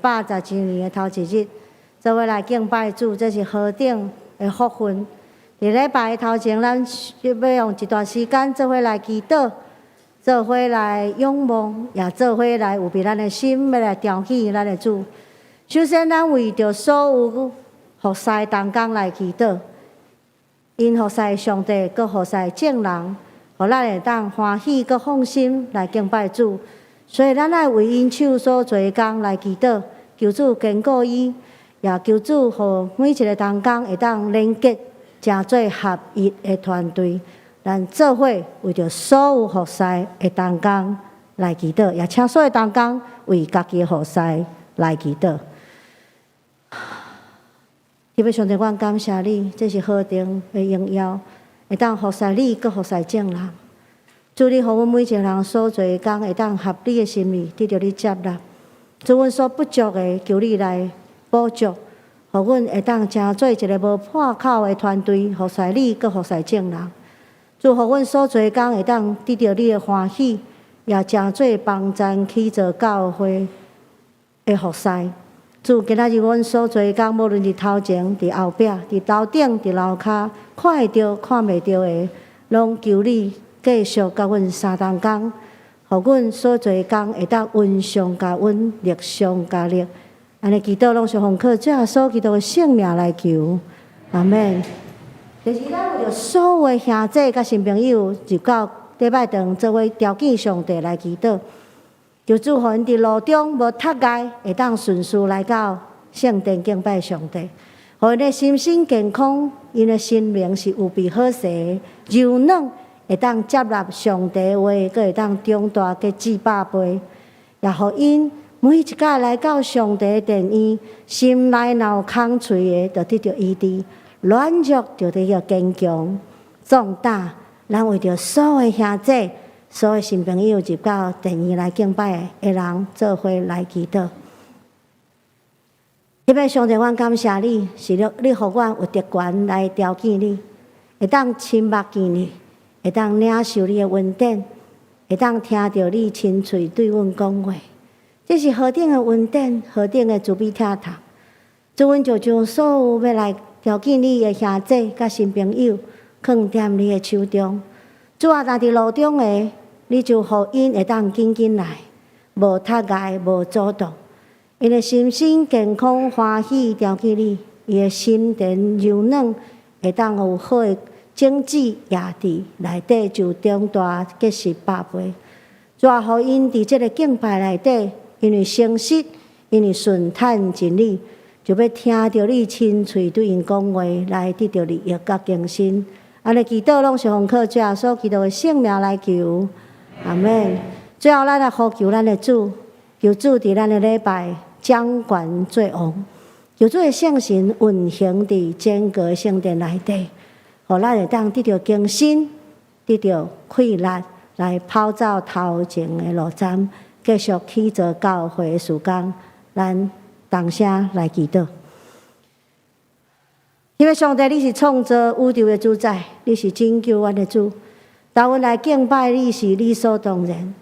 110周年的頭一日，做伙來敬拜主，這是何等的福分！佇禮拜的頭前，咱欲用一段時間做伙來祈禱，做伙來仰望，也做伙來預備咱的心，欲來朝見咱的主。首先，咱為著所有服侍同工來祈禱，𪜶服侍上帝，閣服侍眾人，予咱會當歡喜閣放心來敬拜主。所以，咱愛為𪜶手所做的工來祈禱，求主堅固伊，也求主予每一个同工會當連結，成做合一的團隊。咱做伙為著所有服侍的同工來祈禱，也請所有同工為家己的服侍來祈禱。天父上帝，阮感謝你，這是何等的榮耀，會當服侍你，閣服侍眾人。主，你予阮每一個人所做的工，會當合你的心意，得著你接納。主，阮所不足的，求你來補足，予阮會當成做一个無破口的團隊，服侍你，閣服侍眾人。主，予阮所做的工會當得著你的歡喜，也成做幫贊起造教會的服侍。主，今仔日阮所做的工，無論佇頭前、佇後壁、佇樓頂、佇樓跤，看會著、看袂著的，攏求你繼續佮阮相同工，予阮所做的工會當恩上加恩，力上加力。按呢祈禱攏是奉靠主耶穌基督的聖名來求，阿們。第二，咱為著所有的兄弟佮新朋友入到禮拜堂做伙朝見上帝來祈禱。求主予𪜶佇路中無窒礙，會當順遂來到聖殿敬拜上帝。予𪜶的心身健康，𪜶的心靈是有備好勢，柔軟，會當接納上帝話，閣會當長大結子百倍。也予𪜶每一擺來到上帝殿院，心內若有空喙的，就得著醫治；軟弱就得著堅強壯膽。咱為著所有兄弟、所有新朋友入到殿院來敬拜的人，做伙來祈禱。特別上帝，阮感謝你，是你，你予阮有特權來朝見你，會當親目見你，會當領受你的恩典，會當聽著你親喙對阮講話。這是何等的恩典，何等的慈悲疼痛。主，阮就將所有欲來朝見你的兄弟佮新朋友，囥佇你的手中。主啊，若佇路中的，你就予𪜶會當緊緊來，無窒礙，無阻擋。𪜶的心身健康歡喜朝見你，伊的心田柔軟，會當有好的種子也佇內底就長大結實百倍。主啊，予𪜶佇這个敬拜內底，因為誠實，因為順探真理，就欲聽著你親喙對𪜶講話，來得著利益佮更新。按呢祈禱攏是奉靠主耶穌基督的聖名來求，阿們。最後，咱來呼求咱的主，求主佇咱的禮拜掌權做王，求主的聖神運行佇整個聖殿內底，予咱會當得著更新，得著氣力來跑走頭前的路程，繼續去做教會的事工。咱同聲來祈禱。因為上帝，你是創造宇宙的主宰，你是拯救阮的主，當阮來敬拜你是理所當然。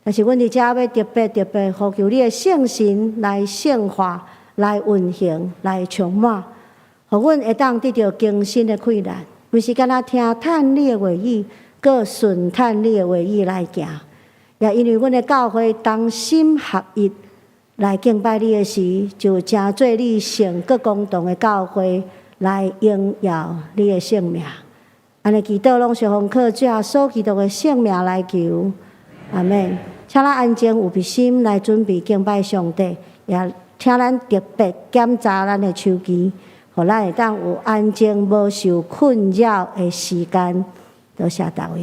但是阮佇遮欲特別特別呼求你的聖神來聖化、來運行、來充滿，予阮會當得著更新的氣力，毋是干焦聽探你的話語，閣順探你的話語來行。也因為阮的教會同心合一來敬拜你的時，就成做你聖閣光榮的教會，來榮耀你的聖名。按呢祈禱攏是奉靠主耶穌基督的聖名來求，阿們。請咱安靜預備心來準備敬拜上帝，也請咱特別檢查咱的手機，予咱會當有安靜無受困擾的時間。多謝大家。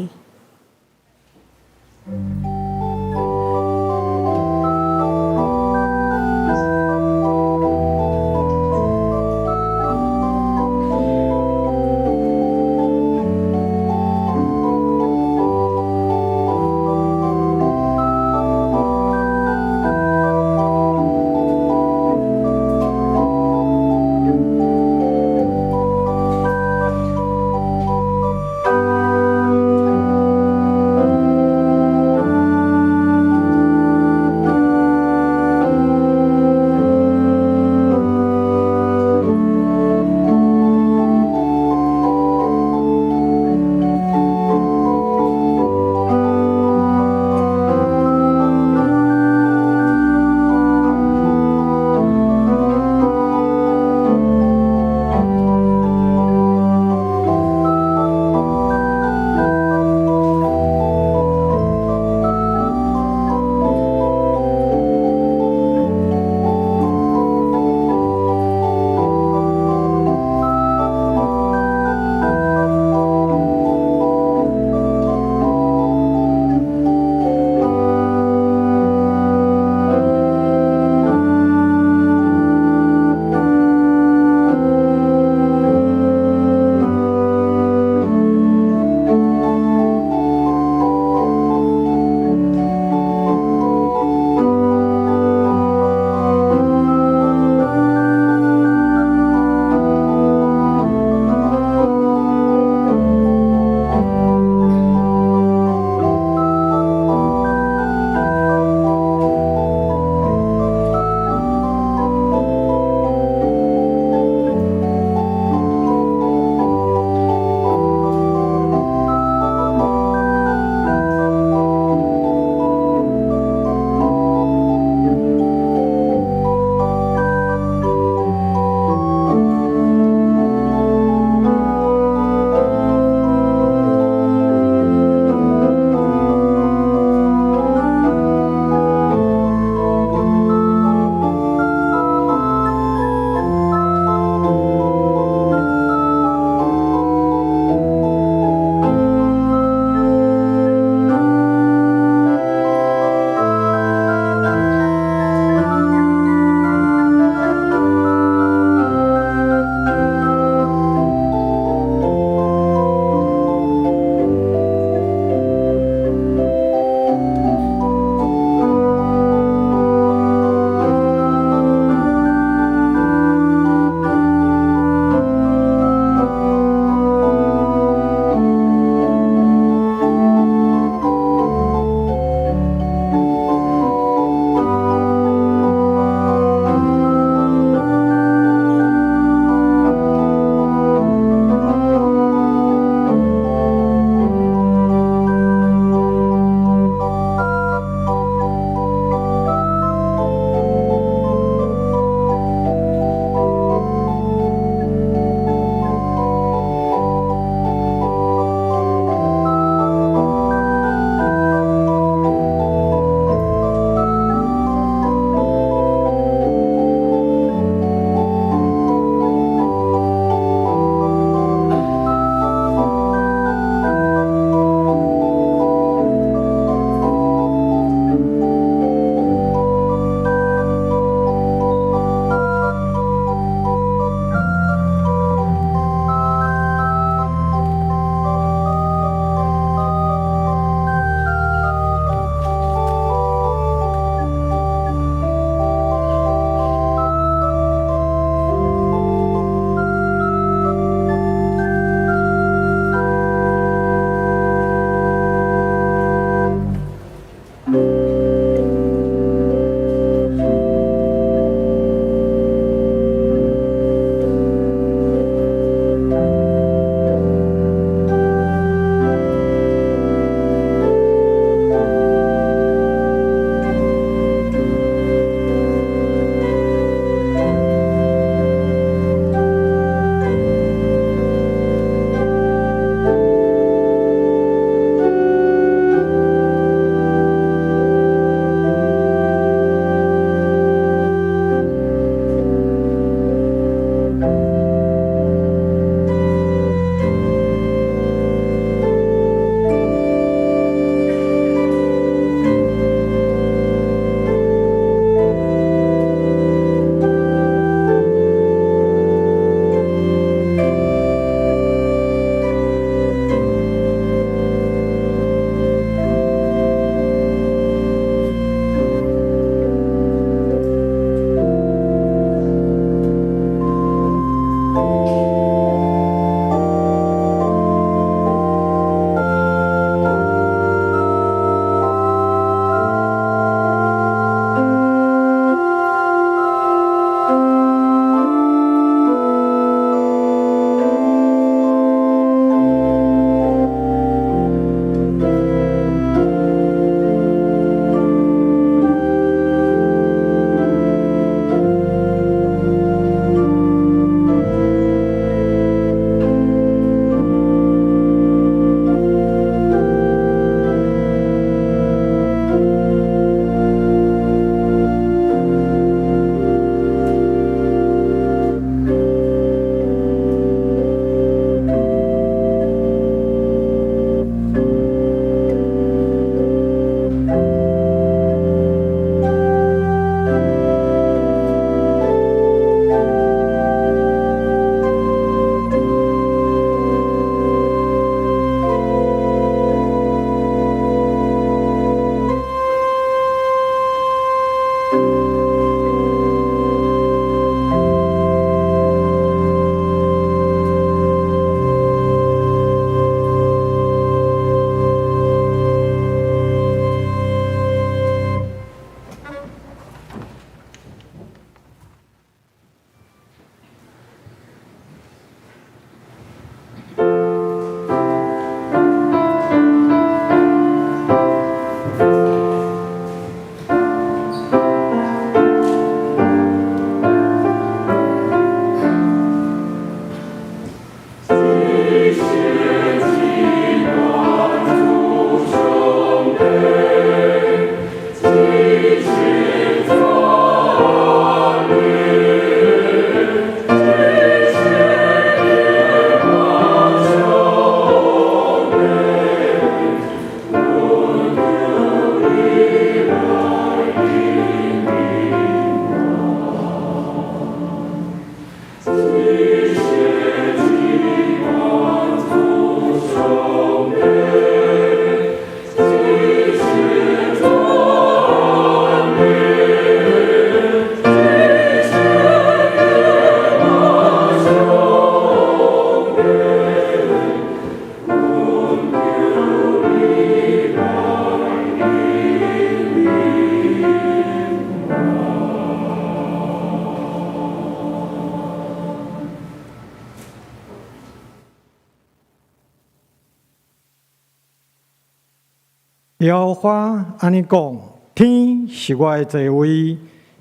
耶和華按呢講：天是我的座位，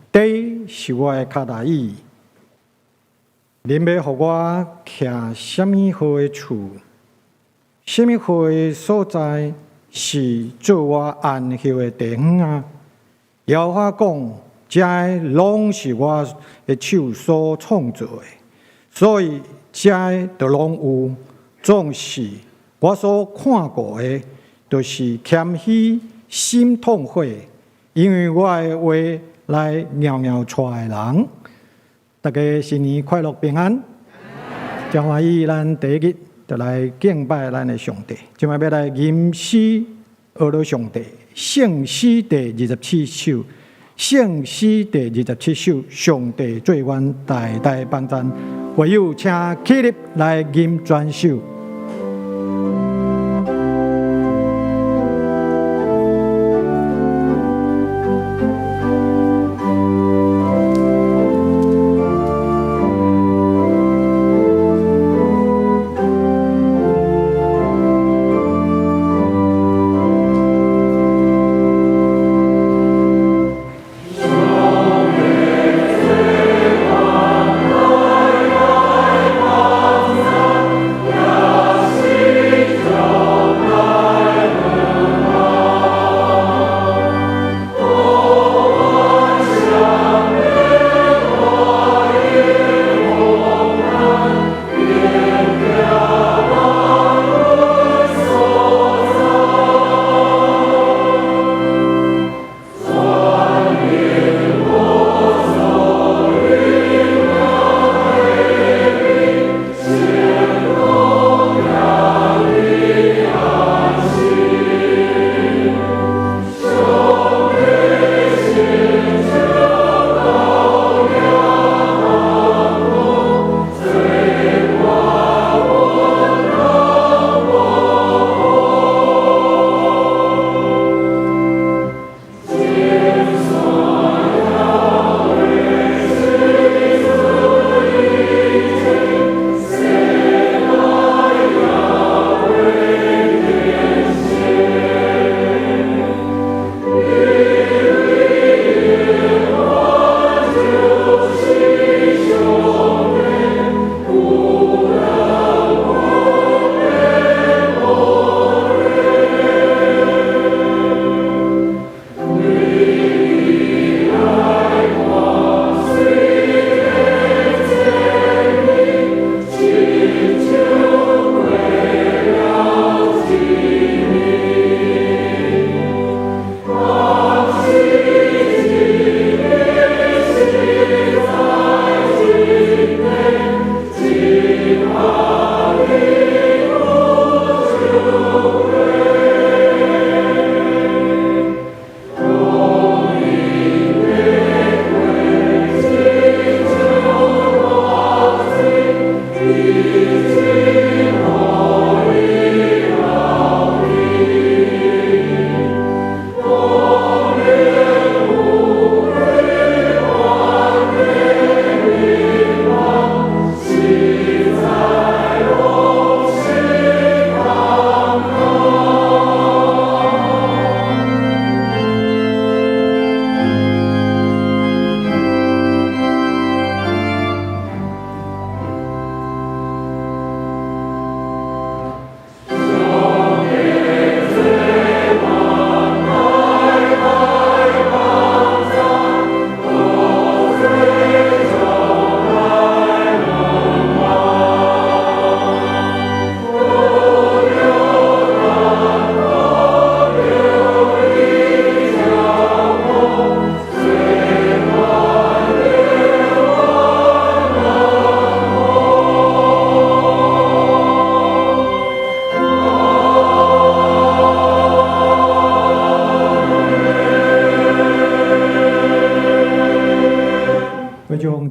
地是我的跤踏椅。恁欲予我徛啥物好的厝？啥物好的所在是做我安歇的地方啊？耶和華講：這攏是我的手所創造的，所以這都攏有。總是我所看顧的，就是謙虛心痛悔，因為我的話來拗拗帶的人。大家新年快樂平安，真歡喜！咱第一日就來敬拜咱的上帝，這擺欲來吟詩學了上帝，聖詩第二十七首，聖詩第二十七首，上帝做阮大大幫贊，會友請起立來吟全首。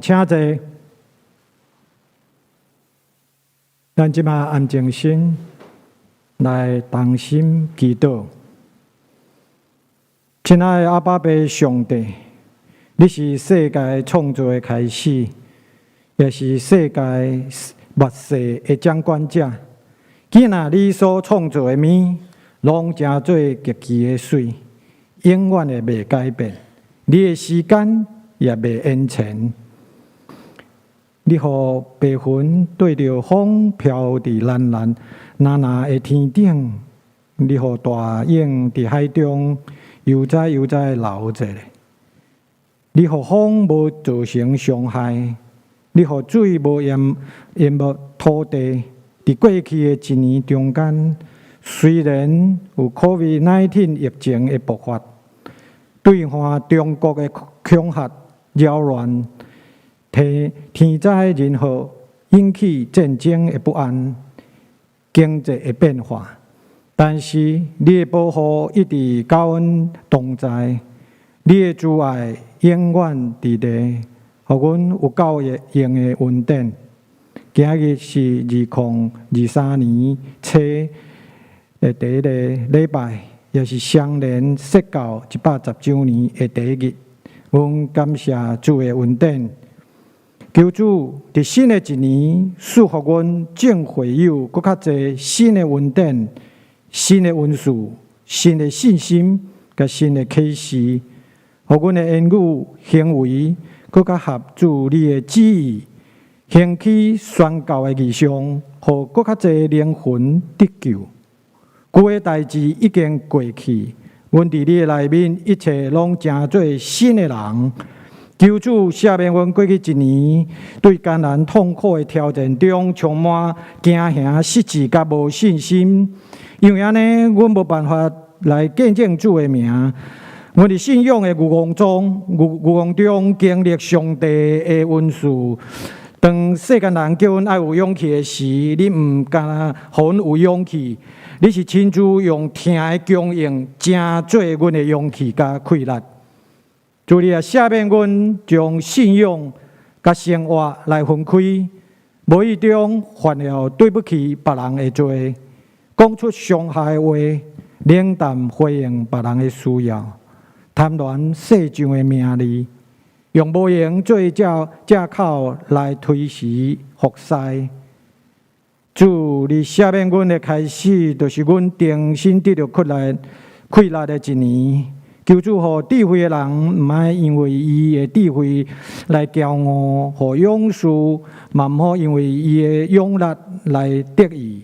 請坐。咱這馬安靜心來同心祈禱。親愛的阿爸父上帝，你是世界創造的開始，也是世界末世的掌管者。囝仔你所創造的物，攏成做極其的媠，永遠的袂改變。你的時間也袂延前。你予白雲綴著風飄佇藍藍藍藍的天頂，你予大湧佇海中悠哉悠哉流者。你予風無造成傷害，你予水無淹淹沒土地。佇過去的一年中間，雖然有 COVID-19 疫情的爆發，對岸中國的恐嚇擾亂，天天災人禍引起戰爭的不安，經濟的變化，但是你的保護一直佮阮同在，你的慈愛永遠佇咧，予阮有夠用的恩典。今日是2023年初的第一个禮拜，也是雙連設教110週年的第一日。阮感謝主的恩典，求主佇新的一年賜予阮眾會友閣較濟新的恩典、新的恩賜、新的信心佮新的啟示，予阮的言語行為閣較合主你的旨意，興起宣教的異象，予閣較濟靈魂得救。舊的代誌已經過去，阮佇你的內面一切攏成做新的人。求主赦免阮過去一年對艱難痛苦的挑戰中充滿驚嚇、失志佮無信心。因為按呢，阮無辦法來見證主的名。阮佇信仰的愚戇中，愚愚戇中經歷上帝的恩賜。當世間人叫阮愛有勇氣的時，你毋干焦予阮有勇氣，你是親自用疼的供應，成做阮的勇氣佮氣力。主你啊，赦免阮將信仰佮生活來分開，無意中犯了對不起別人的罪，講出傷害的話，冷淡回應別人的需要，貪戀世上的名利，用無閒做藉口來推辭服侍。主，你赦免阮的開始，就是阮重新得著氣力、氣力的一年。求主予智慧的人，毋愛因為伊的智慧來驕傲，予勇士嘛毋好因為伊的勇力來得意，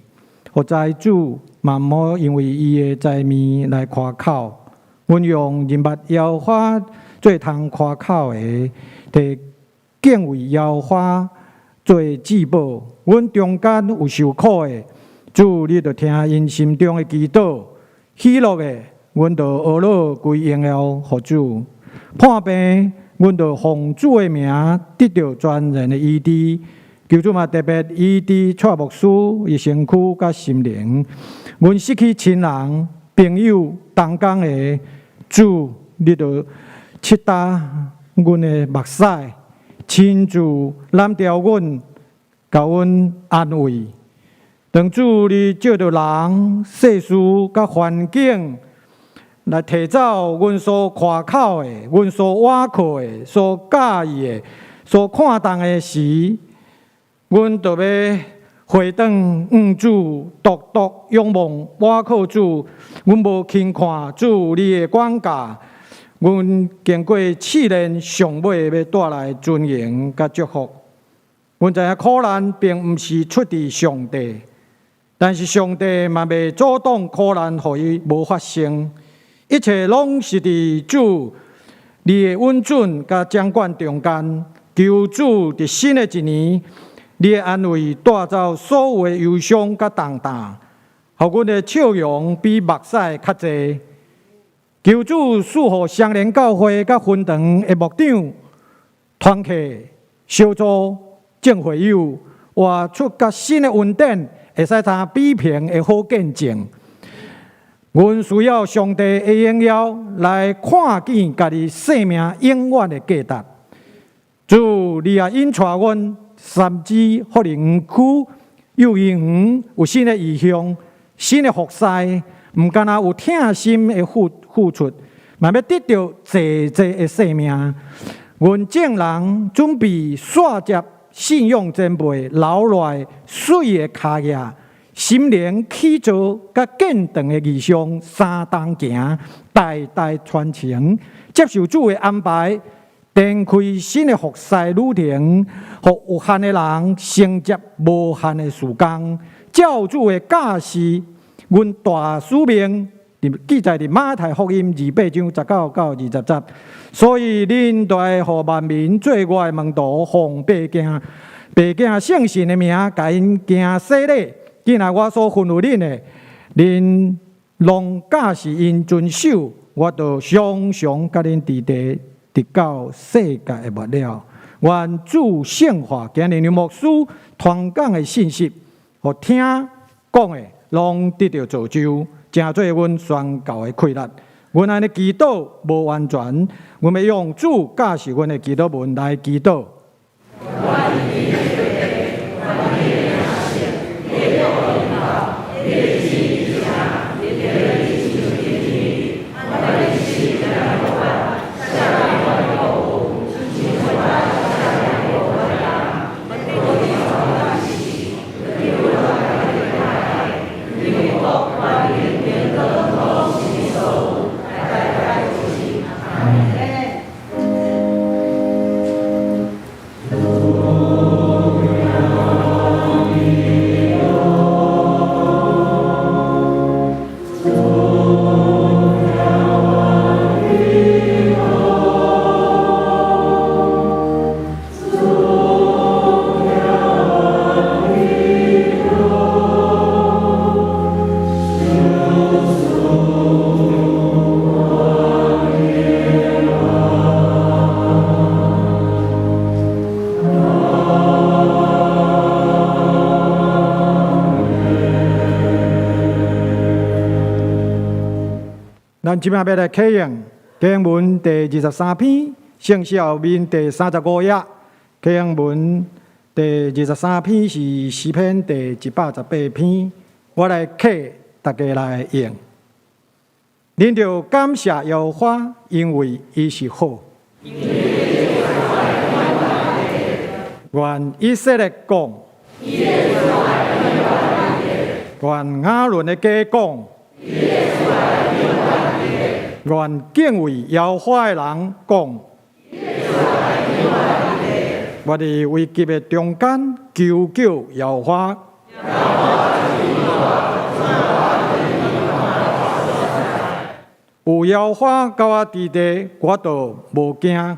予財主嘛毋好因為伊的財物來誇口。阮用認捌耶和華做通誇口的，提敬畏耶和華做至寶。阮中間有受苦的，主你就聽𪜶心中的祈禱，喜樂的，阮就呵咾歸榮耀予主。破病，阮就奉主的名得著全然的醫治。求主嘛特別醫治蔡牧師伊身軀佮心靈。阮失去親人、朋友、同工的，主你就拭乾阮的目屎，親自攬牢阮，共阮安慰。當主你藉著人、世事佮環境來提走阮所誇口的、阮所倚靠的、所佮意的、所看重的時，阮就欲回轉向主，獨獨仰望倚靠主。阮無輕看主你的管教，阮經過試煉，上尾欲帶來尊榮佮祝福。阮知影苦難並毋是出佇上帝，但是上帝嘛袂阻擋苦難，予伊無發生。一切攏是佇主你的允准佮掌管中間。求主佇新的一年，你的安慰帶走所有的憂傷佮重擔，予阮的笑容比目屎較濟。求主賜予雙連教會佮分堂的牧長、團契、小組、眾會友，活出較新的恩典，會使通比評的好見證。阮需要上帝的榮耀來看見家己生命永遠的價值。主，你也引帶阮三芝福林區幼兒園有新的異象、新的服侍，毋干焦有疼心的付出，嘛欲得著濟濟的生命。阮眾人準備煞接信仰前輩留落來媠的跤跡，心靈起造佮建堂的異象三同行，代代傳承，接受主的安排，展開新的服侍旅程，予有限的人承接無限的事工。照主的教示，阮大使命記載佇馬太福音28章19到20節。所以恁著愛予萬民做我的門徒，奉父子、父子聖神的名，共𪜶行洗禮。今仔我所吩咐恁的，恁攏教示𪜶遵守，我就常常佮恁佇地，直到世界的末了。願主聖化今日梁牧師傳講的信息，予聽講的攏得著造就，成做阮宣教的氣力。阮按呢祈禱無完全，阮欲用主教示阮的祈禱文來祈禱。咱這擺欲來啟用經文第23篇，聖詩後面第35頁。啟用文第二十三篇是詩篇第118篇，我來啟，大家來應。恁著感謝耶和華，因為伊是好。願以色列講，願亞倫的家講。願敬畏耶和華的人講，我佇危急的中間求叫耶和華。有耶和華佮我佇地，我就無驚。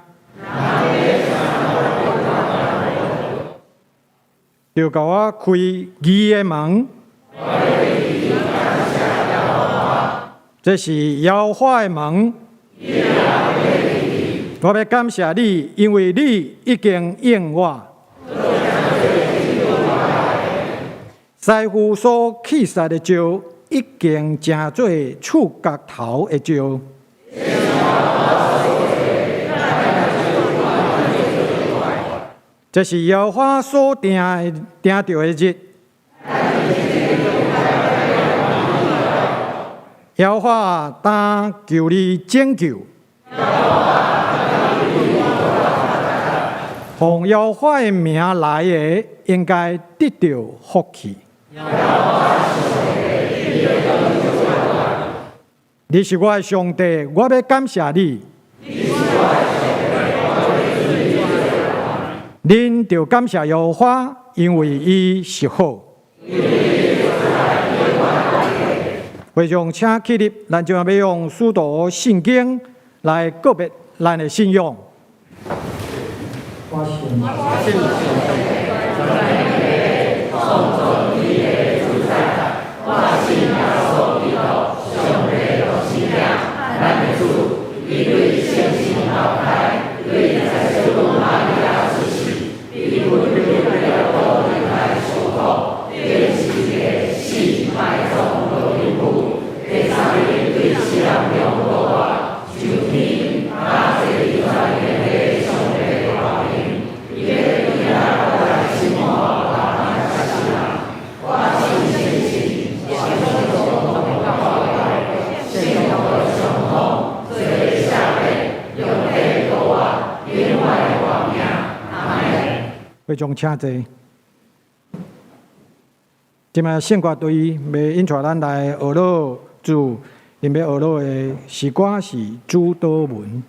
著共我開義的門。這是耶和華的門。我欲感謝你，因為你已經應我。師傅所棄殺的石，已經成做厝角頭的石。這是耶和華所定著的日。耶和華當求你拯救，奉耶和華的名來的，應該得著福氣。你是我的上帝，我欲感謝你。恁著感謝耶和華，因為伊是好。會眾請起立，咱就欲用使徒信經來告別咱的信仰。我信。創造天地主宰，我信耶穌基督，上帝獨生子，咱的主，伊對聖神投胎，對在聖母瑪利亞出世，被阮猶太苦受苦，釘十字架死埋葬落地獄，第三日對死人中復活，上天，駕坐佇全能的上帝右爿，伊欲轉來來審判活人佮死人。我信聖神，是基督徒的教會，聖徒的相通，罪的赦免，肉體復活，永遠的活命。阿們。會眾請坐。這擺聖歌隊欲引帶咱來學樂主，𪜶欲學樂的詩歌是主禱文。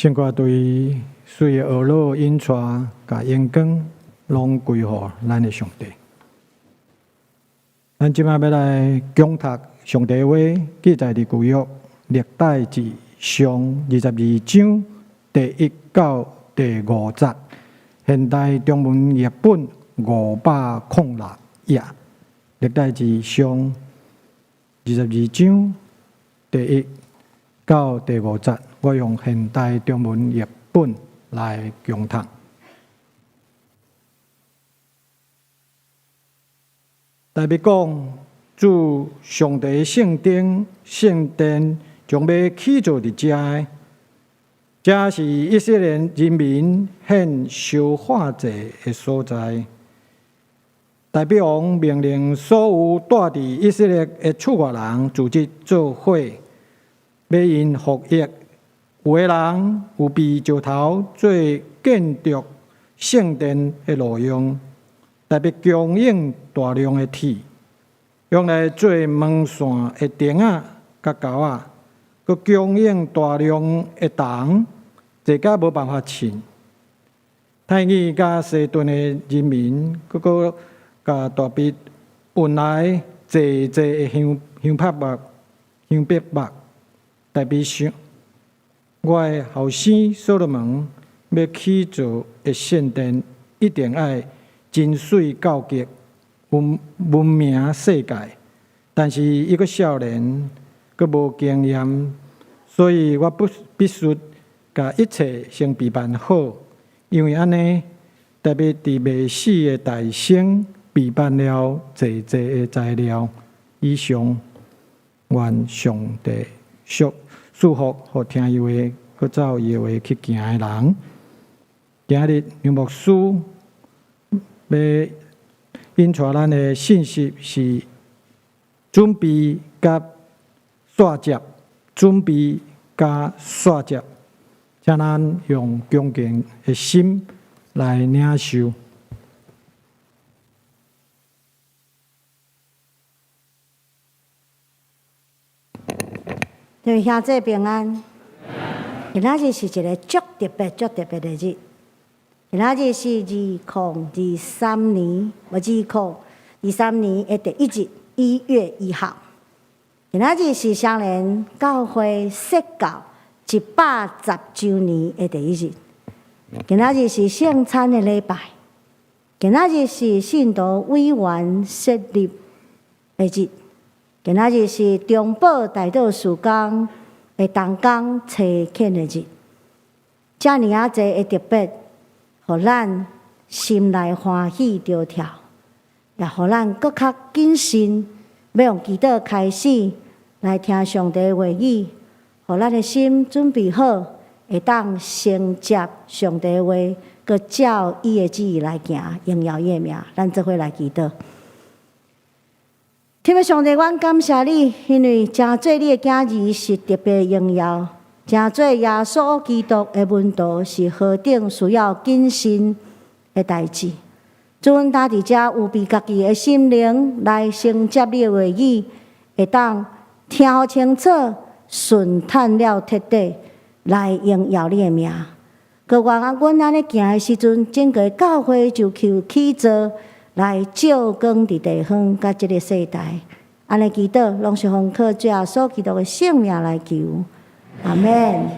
聖歌隊水的學樂引帶，共榮光攏歸予咱的上帝。咱這擺欲來恭讀上帝話，記載佇舊約歷代志上22章第1到第5節，現代中文譯本506頁。歷代志上22章第1到第5節，我用現代中文譯本來恭讀。大衛講：主上帝聖殿，聖殿將欲起造佇遮，遮是以色列人民獻燒化祭的所在。大衛王命令所有住佇以色列的厝外人組織做伙，欲𪜶服役。有的人有備石頭做建築聖殿的路用，特別供應大量的鐵，用來做門閂的釘仔佮鈎仔，閣供應大量的銅，濟甲無辦法稱。泰爾佮西頓的人民，閣閣共大衛運來濟濟的香柏木、香柏木，大衛想，我的後生所羅門欲起造的聖殿，一定愛真媠到極，聞名世界。但是伊閣少年，閣無經驗，所以我不必須共一切先備辦好。因為按呢，大衛佇未死的大生備辦了濟濟的材料，以上願上帝祝福，予聽伊話，閣照伊的話去行的人。今日楊牧師欲引帶咱的信息是準備佮煞接，準備佮煞接，請咱用恭敬的心來領受。各位兄弟平安。今仔日是一个足特別、足特別的日。今仔日是2023年，無2023年的第一日，1月1號。今仔日是雙連教會設教110週年的第一日。今仔日是聖餐的禮拜，今仔日是信徒委員設立的日，今仔日是中保代禱事工的同工差遣的日。遮爾仔濟的特別，予咱心內歡喜著跳，也予咱閣較謹慎，欲用祈禱開始來聽上帝的話語，予咱的心準備好，會當承接上帝的話，閣照伊的旨意來行，榮耀伊的名。咱做伙來祈禱。天父上帝，阮感謝你，因為成做你的囝兒是特別榮耀，成做耶穌基督的門徒是何等需要謹慎的代誌。主，阮今佇遮預備家己的心靈來承接你的話語，會當聽予清楚，順探了徹底，來榮耀你的名。閣願啊，阮按呢行的時陣，整個教會就求起造來照光佇地方佮這个世代。按呢祈禱，攏是奉靠主耶穌基督的聖名來求。阿門。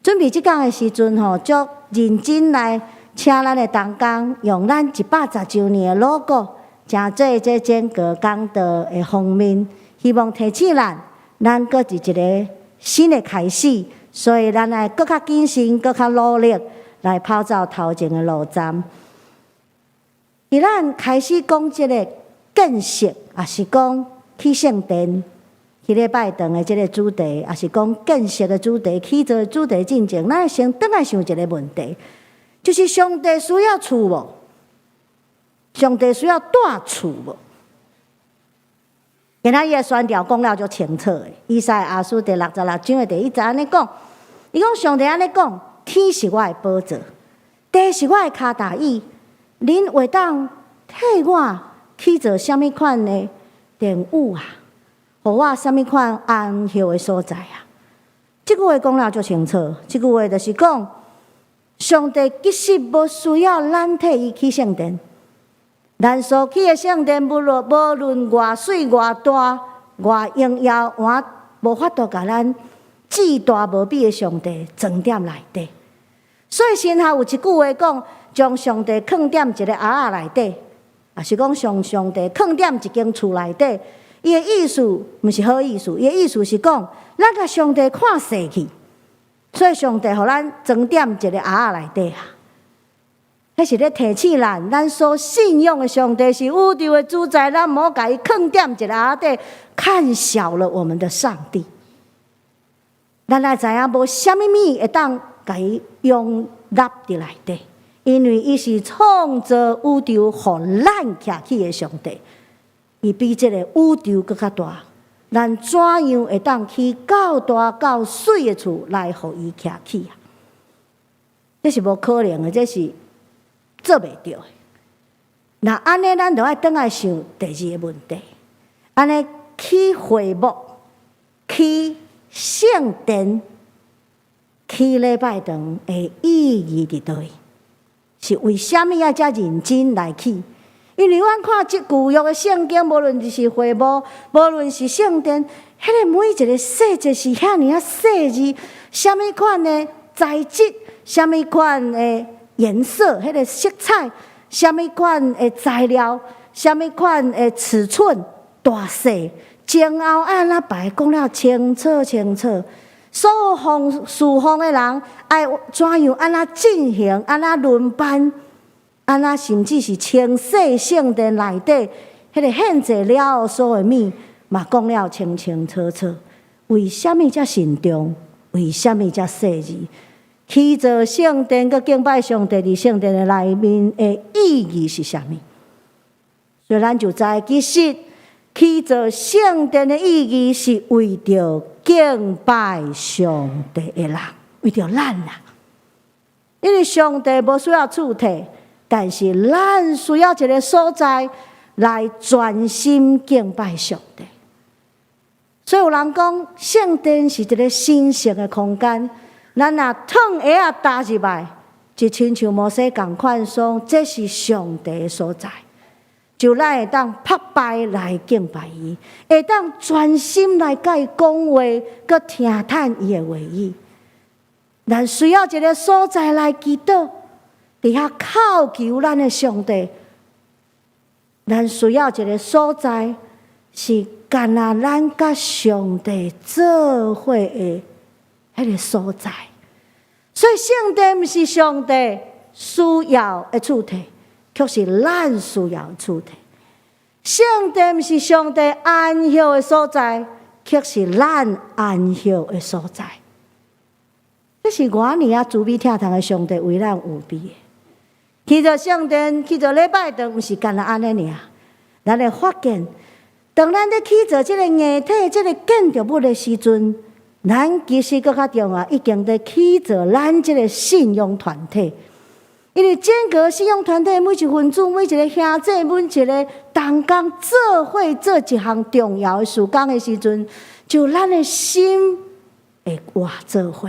準備這講的時陣吼，足認真來請咱的同工，用咱110週年的 logo，成做這整個講道的封面，希望提醒咱，咱閣是一个新的開始，所以咱愛閣較謹慎，閣較努力來跑走頭前的路站。佇咱開始講這个見識，抑是講起聖殿、起禮拜堂的這个主題，抑是講建設的主題、起造的主題進前，咱先轉來想一个問題，就是上帝需要厝無？上帝需要蹛厝無？今仔日的宣教講了足清楚的，以賽亞書第66章的第一節按呢講，伊講上帝按呢講：天是我的寶座，地是我的跤踏椅，恁會當替我起造啥物款的殿宇啊？予我啥物款安歇的所在啊？這句話講了足清楚，這句話就是講，上帝其實無需要咱替伊起聖殿。咱所起的聖殿，無論偌媠、偌大、偌榮耀，也無法度共咱至大無比的上帝裝佇內底。所以神學有一句話講，將上帝囥佇一个盒仔內底，抑是講將上帝囥佇一間厝內底。伊的意思毋是好意思，伊的意思是講，咱共上帝看細去，所以上帝予咱裝佇一个盒仔內底啊。彼是咧提醒咱，咱所信仰的上帝是宇宙的主宰，咱毋好共伊囥佇一个盒仔底，看小了我們的上帝。咱來知影，無啥物物會當共伊容納佇內底，因為伊是創造宇宙，予咱徛起的上帝，伊比這個宇宙閣較大。咱怎樣會當起夠大夠媠的厝來予伊徛起啊？這是無可能的，這是做袂著的。若按呢，咱就愛轉來想第二个問題：按呢起會幕、起聖殿、起禮拜堂的意義佇佗位？是為啥物愛遮認真來起？因為阮看這舊約的聖經，無論是會幕，無論是聖殿，彼个每一個細節是遐爾仔細緻，啥物款的材質，啥物款的顏色，彼个色彩，啥物款的材料，啥物款的尺寸大細，前後按怎排，講了清楚清楚。所有奉事奉的人愛怎樣按怎進行，按怎輪班，按怎甚至是清洗聖殿內底，彼个獻祭了後所有物，嘛講了清清楚楚。為啥物遮慎重？為啥物遮細緻？起造聖殿，閣敬拜上帝佇聖殿的內面的意義是啥物？所以咱就知，其實起造聖殿的意義是為著敬拜上帝的人，為著咱啊。因為上帝無需要厝體，但是咱需要一个所在來專心敬拜上帝。所以有人講，聖殿是一个神聖的空間。咱若脫鞋仔踏入來，就親像摩西仝款，說這是上帝的所在，就咱會當拍敗來敬拜伊，會當專心來佮伊講話，閣聽探伊的話語。咱需要一个所在來祈禱，佇遐叩求咱的上帝。咱需要一個所在，是干焦咱佮上帝做伙的彼個所在。所以聖殿毋是上帝需要的厝體，卻是咱需要的厝體。聖殿毋是上帝安息的所在，卻是咱安息的所在。這是偌爾仔慈悲疼痛的上帝為咱預備的。起造聖殿，起造禮拜堂，毋是干焦按呢爾。咱會發現，當咱咧起造這個硬體、這個建築物的時陣，咱其實閣較重要，已經佇起造咱這個信仰團體。因為整個信仰團體每一份子、每一個兄弟、每一個同工做伙做一項重要的事工的時陣，就咱的心會活做伙，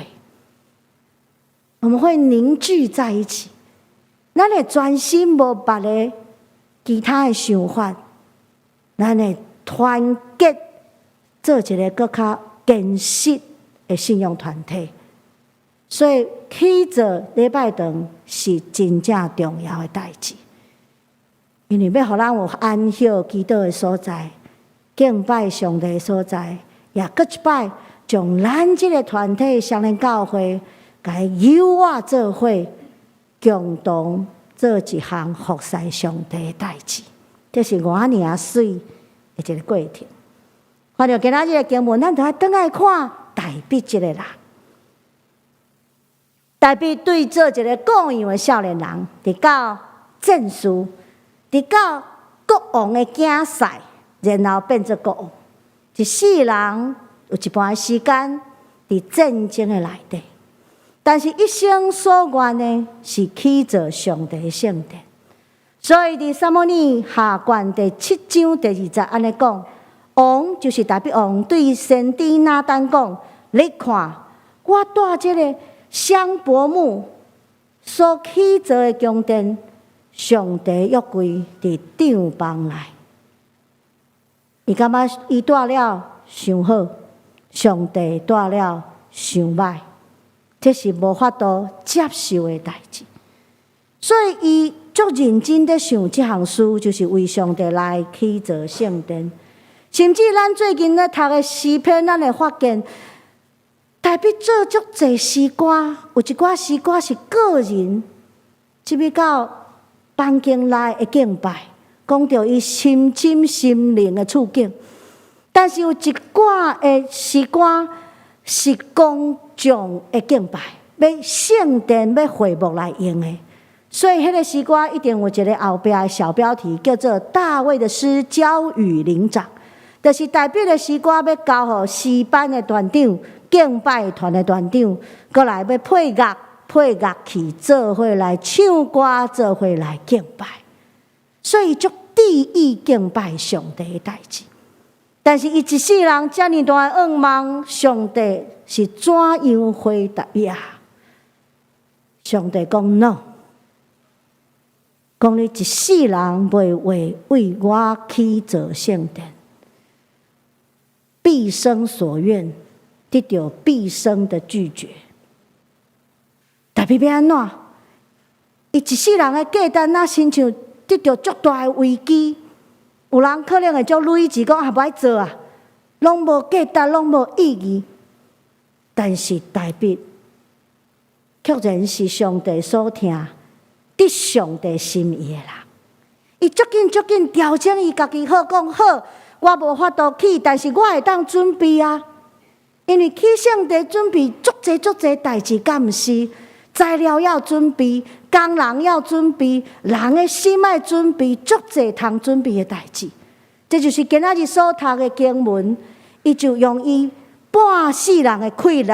我們會凝聚在一起。咱會專心無別的其他的想法，咱會團結做一個閣較堅實的信仰團體。所以起造禮拜堂是真正重要的代誌，因為欲予咱有安息祈禱的所在，敬拜上帝的所在，也閣一擺將咱這個團體雙連教會，共伊扭合做伙，共同做一項服侍上帝的代誌，這是偌爾仔媠的一個過程。看著今仔日的經文，咱就愛轉來看大衛這個人。大衛對做一个羔羊的少年人，直到戰士，直到國王的囝婿，然後變做國王。一世人有一半的時間佇戰爭的內底，但是一生所願的是起造上帝的聖殿。所以佇撒母耳下卷第七章第二節按呢講，王就是大衛王對先知拿單講：你看，我蹛這个香柏木所起造的宮殿，上帝約櫃佇帳篷內。伊感覺伊蹛了傷好，上帝蹛了傷䆀，這是無法度接受的代誌。所以伊足認真咧想這項事，就是為上帝來起造聖殿。甚至咱最近咧讀的詩篇，咱會發現，大衛做足濟詩歌，有一寡詩歌是個人，入去到房間內的敬拜，講著伊深深心靈的處境。但是有一寡的詩歌是公眾的敬拜，欲聖殿欲會幕來用的，所以彼個詩歌一定有一个後壁的小標題，叫做《大衛的詩交與伶長》，就是大衛的詩歌欲交予詩班的團長、敬拜團的團長，閣來欲配樂、配樂器做伙來唱歌，做伙來敬拜，所以足致意敬拜上帝的代誌。但是伊一世人遮爾大的願望，上帝是怎樣回答伊啊？上帝講 no，講你一世人袂為為我起造聖殿，畢生所願得著畢生的拒絕。大衛欲按怎？伊一世人的價值，若親像得著足大的危機，有人可能會足累志講啊，無愛做啊，攏無價值，攏無意義。但是大衛卻然是上帝所疼、得上帝心意的人。伊足緊足緊調整伊家己好，講好，我無法度起，但是我會當準備啊。因為起聖殿準備足濟足濟代誌，敢毋是？材料要準備，工人要準備，人的心愛準備，足濟通準備的代誌。這就是今仔日所讀的經文，伊就用伊半世人的氣力，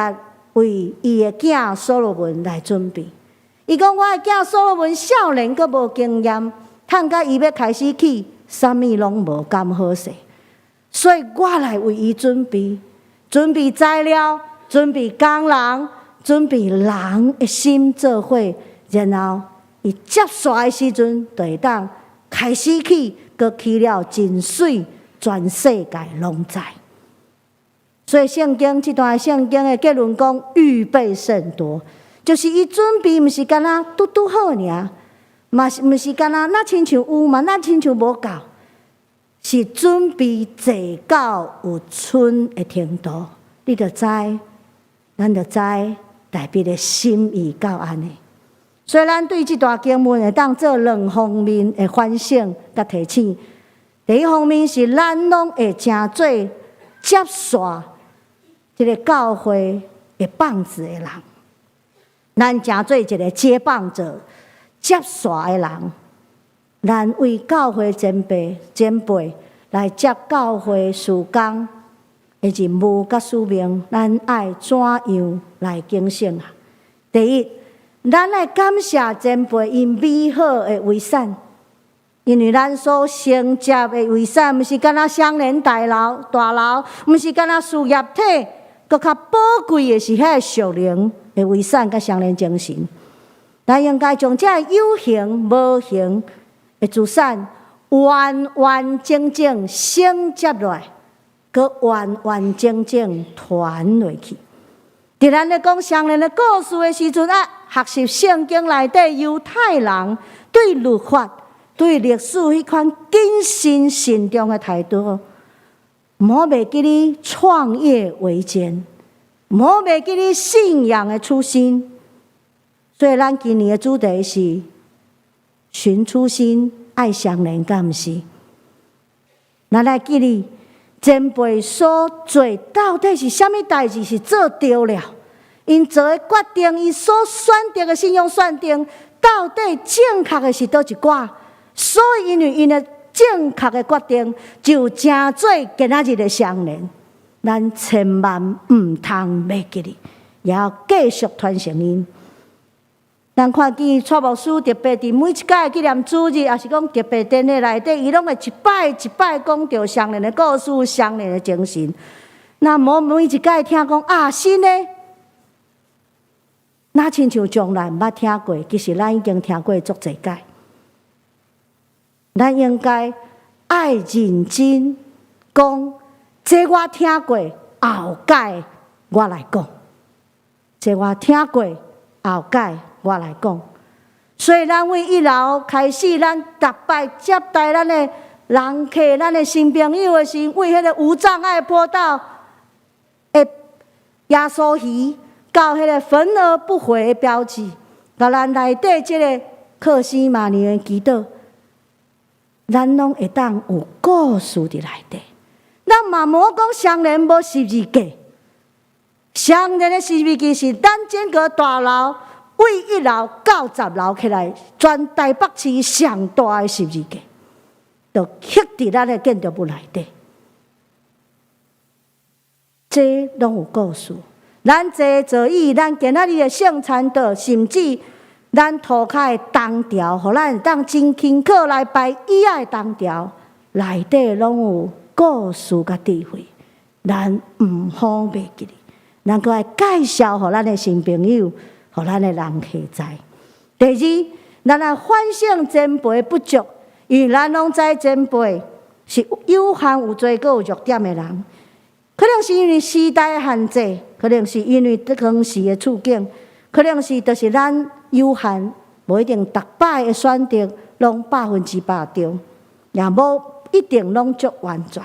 為伊的囝所羅門來準備。伊講：我的囝所羅門少年，閣無經驗，趁甲伊欲開始起，啥物攏無敢好勢，所以我來為伊準備，準備材料，準備工人，準備人的心做伙，然後伊接續的時陣，就會當開始起，閣起了真媠，全世界攏知。所以聖經這段聖經的結論講，預備甚多，就是伊準備毋是干焦拄拄好爾，嘛是毋是干焦若親像有嘛，若親像無夠，是準備濟到有賰的程度。你就知，咱就知大衛的心意到按呢。所以咱對這段經文會當做兩方面的反省佮提醒。第一方面是咱攏會成做接續這个教會的棒子的人，咱成做一个接棒者、接續的人。咱為教會前輩、前輩來接教會事工的任務佮使命，咱愛怎樣來警醒啊？第一，咱愛感謝前輩𪜶美好的遺產，因為咱所承接的遺產，毋是干焦雙連大樓、大樓，毋是干焦事業體，閣較寶貴的是彼个屬靈的遺產佮雙連精神。咱應該將這个有形、無形的資產，完完整整承接落來，閣完完整整傳落去。佇咱咧講雙連的故事的時陣啊，學習聖經內底猶太人對律法、對歷史彼款謹慎慎重的態度，毋好袂記你創業維艱，毋好袂記你信仰的初心。所以，咱今年的主題是尋初心，愛相連，敢毋是？咱來記你前輩所做到底是啥物代誌是做對了？𪜶做的決定，𪜶所選擇的信仰選定，到底正確的是佗一寡？所以，因為𪜶的正確的決定，就成做今仔日的雙連。咱千萬毋通袂記得，也要繼續傳承𪜶。咱看見蔡牧師特別佇每一屆紀念主日，抑是講特別典禮內底，伊攏會一擺一擺講著雙連的故事、雙連的精神。若無每一屆聽講啊，新的，若親像從來毋捌聽過，其實咱已經聽過足濟屆。咱應該愛認真講，這我聽過，後蓋我來講。這我聽過，後蓋我來講。所以咱為一樓開始，咱逐擺接待咱的人客、咱的新朋友的時，為彼个無障礙坡道的耶穌魚，到彼个焚而不毀的標誌，共咱內底這个客西馬尼園祈禱，咱攏會當有故事佇內底。咱嘛無講雙連無十字架，雙連的十字架是咱整個大樓為一樓到10樓起來，全台北市上大的十字架，就刻佇咱的建築物內底。這攏有故事。咱坐座椅，咱今仔日的聖餐桌，甚至咱塗跤的銅條，予咱會當真輕巧來擺椅仔的銅條，內底攏有故事佮智慧。咱毋好袂記得，咱閣愛介紹予咱的新朋友，予咱的人客知。第二，咱來反省前輩不足，因為咱攏知前輩是有限、有罪、閣有弱點的人。可能是因為時代的限制，可能是因為當時的處境，可能是就是咱有限，無一定逐擺的選擇攏100%對，也無一定攏足完全。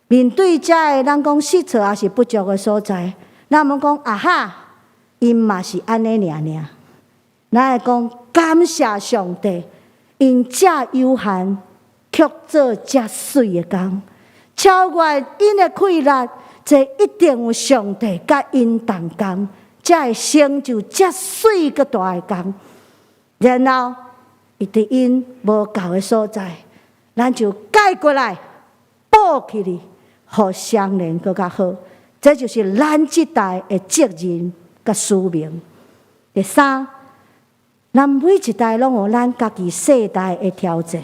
面對這个咱講失錯抑是不足的所在，咱毋講啊哈，𪜶嘛是按呢爾爾。咱會講感謝上帝，𪜶遮有限，卻做遮媠的工。超越𪜶的氣力，這一定有上帝佮𪜶同工，才會成就遮媠閣大的工。然後，伊佇𪜶無夠的所在，咱就改過來補起來，予雙連閣較好。這就是咱這代的責任佮使命。第三，咱每一代攏有咱家己世代的挑戰，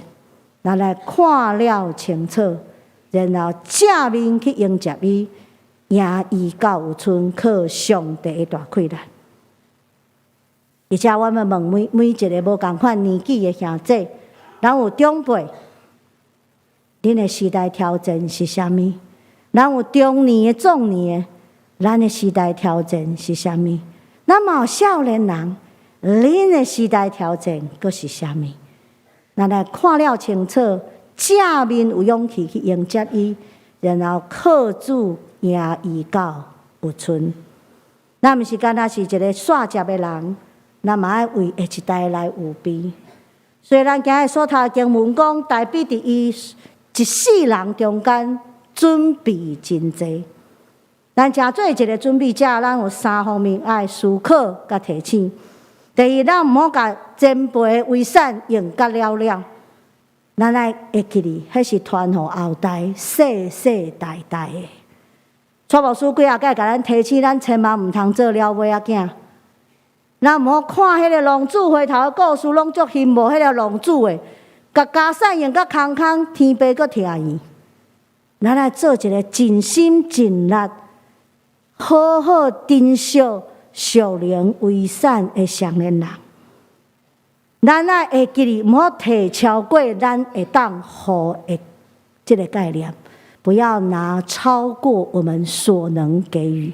咱來看了清楚，然後正面去迎接伊，贏伊到有賰，靠上帝的大氣力。而且我欲問每每一个無仝款年紀的兄弟，咱有長輩，恁的時代挑戰是啥物？咱有中年的、壯年的，咱的時代挑戰是啥物？咱嘛有少年人，恁的時代挑戰閣是啥物？咱來看了清楚，正面有勇氣去迎接伊，然後靠主贏伊到有賰。咱毋是干焦是一个煞接的人，咱嘛愛為下一代來預備。雖然今日所讀的經文講，大衛佇伊一世人中間準備真濟。咱誠做一个準備者，咱有三方面愛思考佮提醒。第一，咱毋好共前輩的遺產用甲了了，咱愛會記得，彼是傳予後代世世代代的。蔡牧師幾仔擺共咱提醒，咱千萬毋通做了尾仔囝。咱毋好看彼个浪子回頭的故事，攏足羨慕彼个浪子的，共家產用甲空空，天父閣疼伊。咱來做一个盡心盡力、好好珍惜屬靈遺產的少年人。咱愛會記得，毋好提超過咱會當予的這个概念，不要拿超過我們所能給予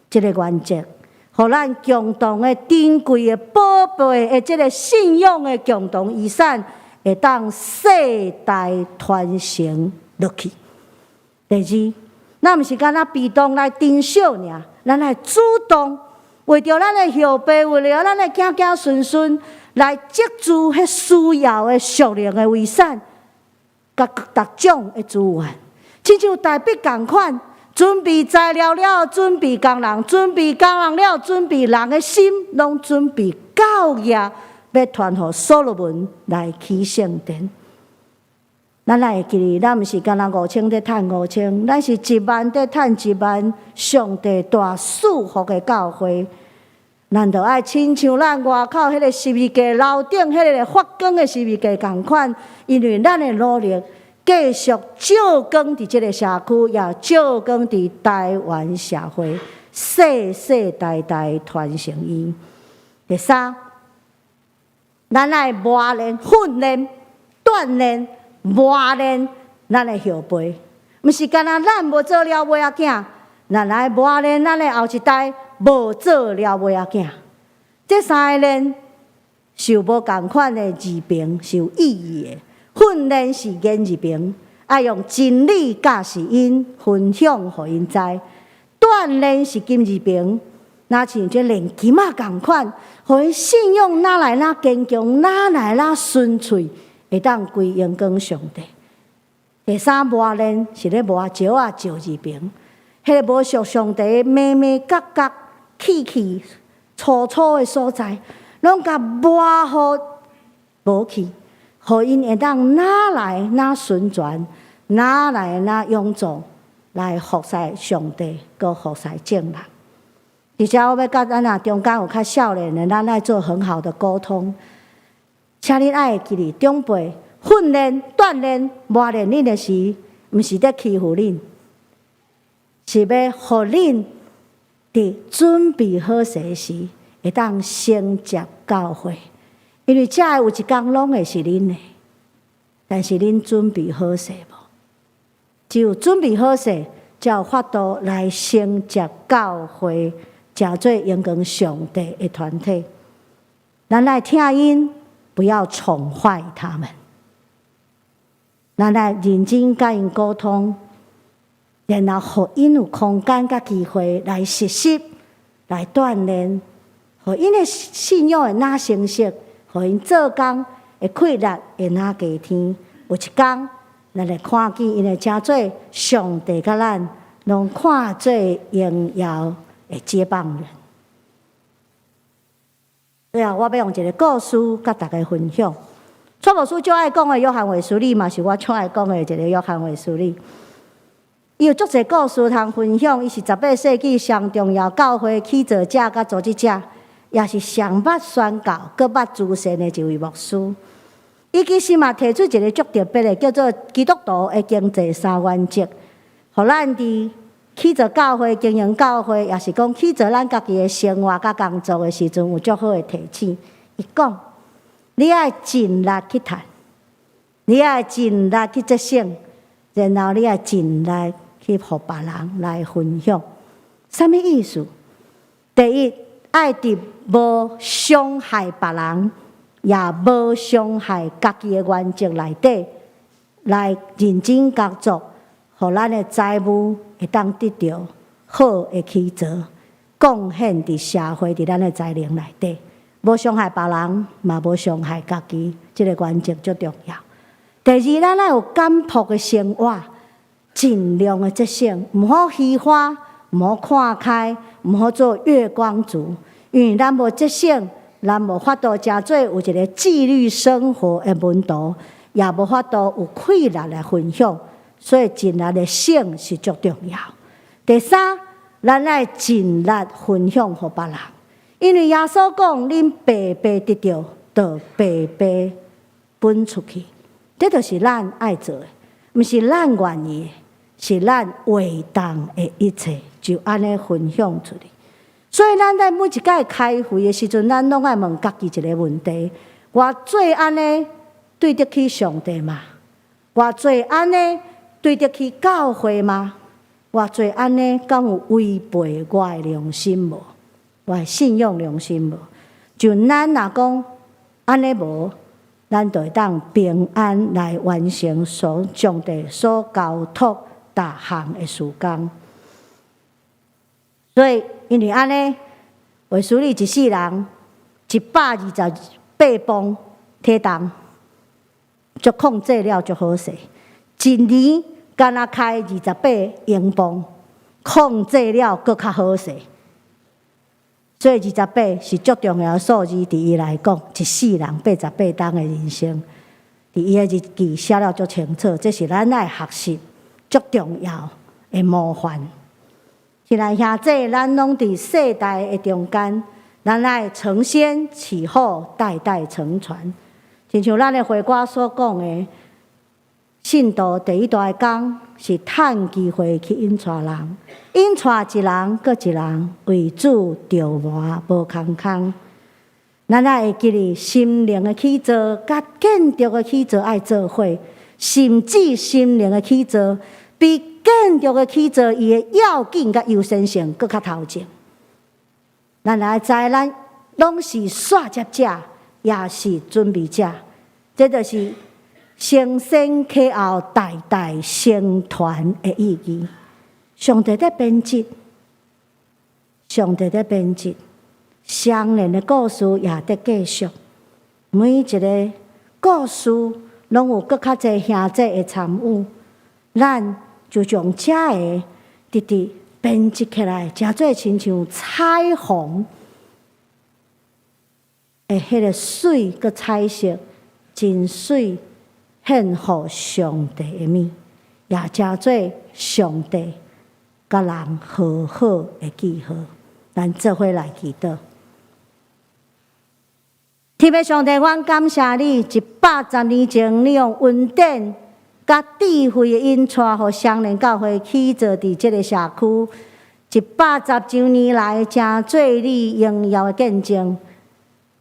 這个原則，予咱共同的珍貴的寶貝的這个信仰的共同遺產，會當世代傳承落去。第二，咱毋是干焦被動來珍惜爾，咱愛主動，為著咱的後輩，為著咱的子子孫孫，來積聚彼需要的屬靈的遺產，佮各種的資源，親像大衛仝款，準備材料了，準備工人，準備工人了，準備人的心，攏準備到額，欲傳予所羅門來起聖殿。咱愛會記得，咱毋是干焦5000咧趁5000，咱是1萬咧趁1萬。上帝大賜福的教會，咱著愛親像咱外口彼个十字架樓頂彼个發光的十字架仝款，因為咱的努力繼續照光佇這个社區，也照光佇台灣社會，世世代代傳承伊。第三，咱愛磨練、訓練、鍛鍊、磨練咱的後輩，毋是干焦咱無做了尾仔囝，咱來磨練咱的後一代無做了尾仔囝。這三个練是有無仝款的字邊，是有意義的。訓練是言字邊，愛用真理教示𪜶，分享予𪜶知。鍛鍊是金字邊，若像這煉金仔仝款，予𪜶信仰愈來愈堅強，愈來愈純粹，會當歸榮光上帝。第三磨練是咧磨石仔石字邊，彼个無屬上帝眉眉角角、細細粗粗的所在，攏共磨予無去，予𪜶會當愈來愈純全，愈來愈勇壯，來服侍上帝，閣服侍眾人。而且我欲佮咱若中間有較少年的，咱愛做很好的溝通。請恁愛會記得，長輩訓練、鍛鍊、磨練恁的時，毋是咧欺負恁，是欲予恁佇準備好勢時，會當承接教會。因為這个有一工攏會是恁的，但是恁準備好勢無？只有準備好勢，才有法度來承接教會，成做榮光上帝的團體。咱愛疼𪜶，不要寵壞他們。咱愛認真佮𪜶溝通，然後予𪜶有空間佮機會來學習、來鍛鍊，予𪜶的信仰會愈成熟，予𪜶做工的氣力會愈加添。有一工，咱會看見𪜶會成做上帝佮咱攏看做榮耀的接棒人。最後，我欲用一个故事佮大家分享。蔡牧師最愛講的約翰衛斯理嘛，是我最愛講的一个約翰衛斯理。伊有足濟故事通分享。伊是18世紀上重要教會起造者佮組織者，也是上捌宣教、閣捌慈善的一位牧師。伊其實嘛提出一个足特別的，叫做基督徒的經濟三原則，予咱佇起造教會、經營教會，也是講起造咱家己的生活佮工作的時陣，有足好的提醒。伊講：你愛盡力去趁，你愛盡力去節省，然後你愛盡力去去予別人來分享。啥物意思？第一，愛佇無傷害別人，也無傷害家己的原則內底，來認真工作，予咱的財務會當得著好的起造，貢獻佇社會，佇咱的才能內底，無傷害別人，嘛無傷害家己，這个原則足重要。第二，咱愛有簡樸的生活，盡量的節省，毋好虛花，毋好看開，毋好做月光族，因為咱無節省，咱無法度成做有一个紀律生活的門徒，也無法度有氣力來分享，所以盡力的省是足重要。第三，咱愛盡力分享予別人，因為耶穌講，恁白白得著，就白白分出去，這就是咱愛做的，毋是咱願意的，是咱會當的一切，就按呢分享出去。所以，咱在每一擺開會的時陣，咱攏愛問家己一个問題：我做按呢對得起上帝嗎？我做按呢對得起教會嗎？我做按呢敢有違背我的良心無？我的信仰良心無？就咱若講按呢無，咱就會當平安來完成所上帝所交託逐項的事工。所以，因為按呢，衛斯理一世人128磅體重，足控制了足好勢。一年敢若開28英磅，控制了閣較好勢。所以二十八是足重要的數字，佇伊來講，一世人88冬的人生，佇伊的日記寫了足清楚，這是咱愛學習足重要的模範。親愛兄弟，咱攏佇世代的中間，咱愛承先啟後，代代承傳。親像咱的會歌所講的，信徒第一大的工是趁機會去引帶人，引帶一人閣一人為主著魔無空空。咱愛會記得心靈的起造，佮建築的起造愛做伙，甚至心靈的起造比建築的起造，伊的要緊佮優先性閣較頭前。咱來知，咱攏是煞接者，也是準備者，這就是承先啟後、代代相傳的意義。上帝佇編織，上帝佇編織，相連的故事也佇繼續。每一个故事攏有閣較濟兄弟會參與，咱就將這个直直編織起來，成做親像彩虹的彼个媠，閣彩色，真媠，獻予上帝的物，也成做上帝佮人和好的記號。咱做伙來祈禱。天父上帝，阮感謝你，110年前，你用恩典佮智慧的引帶，予雙連教會起造佇這个社區。110周年來，成做你榮耀的見證。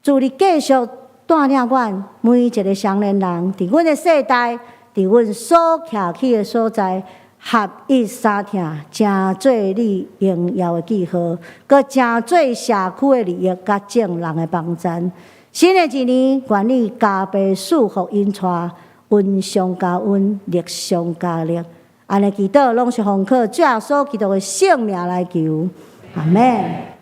主你繼續帶領阮每一个雙連人，佇阮的世代，佇阮所徛起的所在，合一相疼，成做你榮耀的記號，閣成做社區的利益，佮眾人的幫贊。新的一年，願你加倍賜福引帶，恩上加恩，力上加力。按呢祈禱，攏是奉靠主耶穌基督的聖名來求，阿們。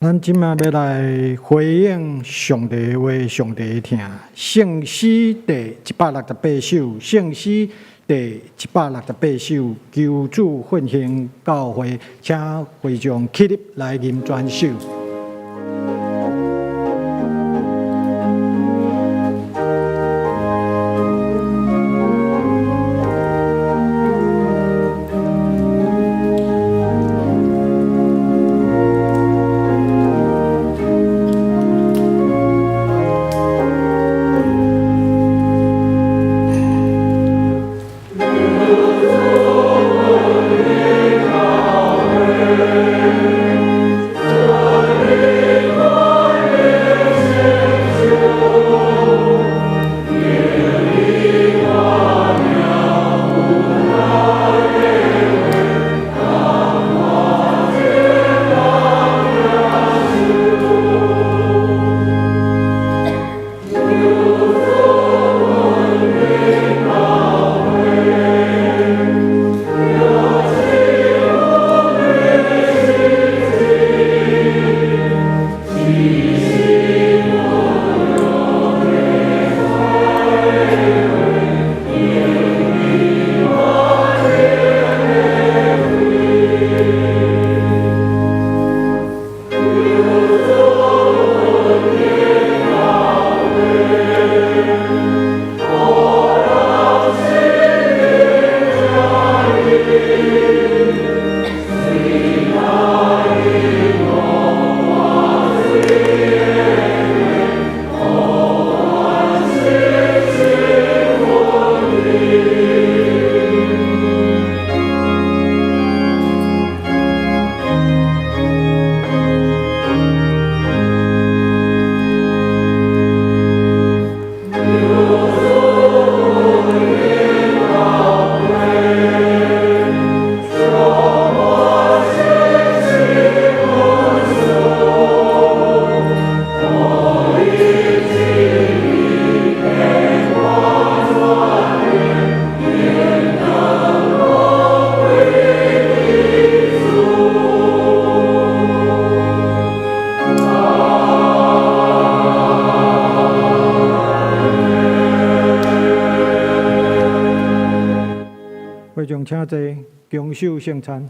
咱這擺欲來回應上帝的話，上帝的疼。聖詩第168首，聖詩第168首，求主奮興教會，請會眾起立來吟全首。會眾請坐，共守聖餐。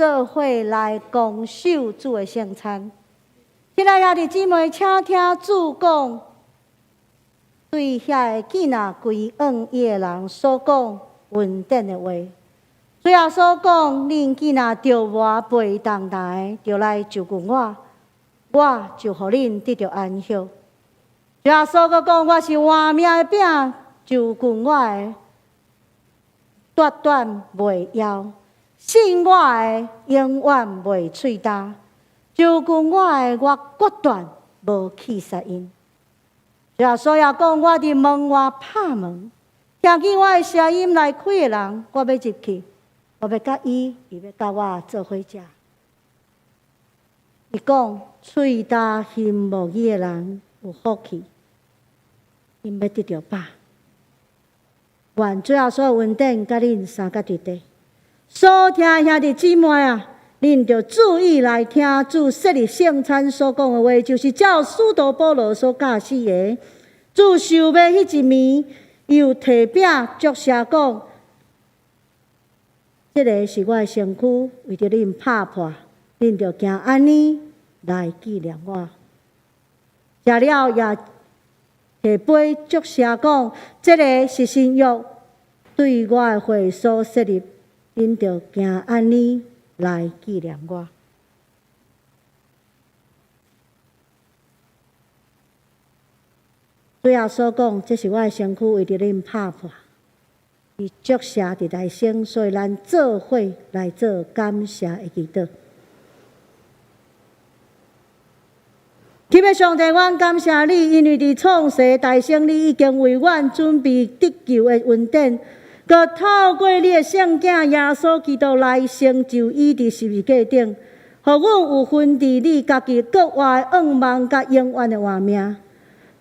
做伙來共守主的聖餐。親愛兄弟姊妹，請聽主講，對遐個囝仔歸向伊的人所講恩典的話。主耶穌講：恁囝若著磨背重擔的，就來就近我，我就予恁得著安息。主耶穌閣講：我是活命的餅，就近我的，絕斷袂枵。信我的，永遠袂喙焦；就近我的，我決斷無棄殺𪜶。主耶穌也講：我佇門外拍門，聽見我的聲音來開的人，我欲入去，我欲佮伊，伊欲佮我做伙食。伊講：喙焦行無義的人有福氣，𪜶欲得著飽。願主耶穌恩典佮恁三甲佇地。所聽兄弟姊妹啊，恁著注意來聽主設立聖餐所講的話，就是照使徒保羅所教示的。主受賣彼一暝，又提餅祝謝講：這个是我的身軀，為著恁拍破，恁著行按呢來紀念我。食了也提杯祝謝講：這个是新約，對我的血所設立。恁著行按呢來紀念我。主耶穌講：這是我的身軀，為著恁拍破。伊祝謝佇內生，所以咱做伙來做感謝的祈禱。天父上帝，阮感謝你，因為佇創世大先，你已經為阮準備得救的恩典。閣透過你的聖囝耶穌基督來成就伊佇十字架頂，予阮有份佇你家己國外的願望佮永遠的活命。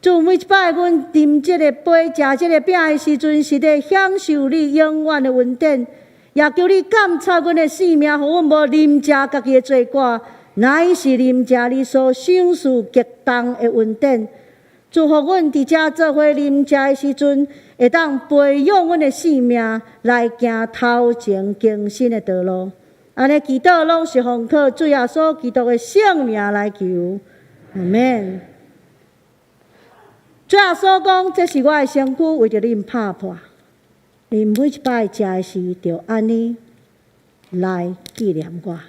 主，每一擺阮啉這个杯、食這个餅的時陣，是咧享受你永遠的恩典，也求你監察阮的性命，予阮無啉食家己的罪過，乃是啉食你所賞賜極重的恩典。祝福阮佇遮做伙啉食的時陣，會當培養阮的性命來行頭前更新的道路。按呢祈禱攏是奉靠主耶穌基督的聖名來求，阿們。主耶穌講：這是我的身軀，為著恁拍破。恁每一擺食的時，就按呢來紀念我。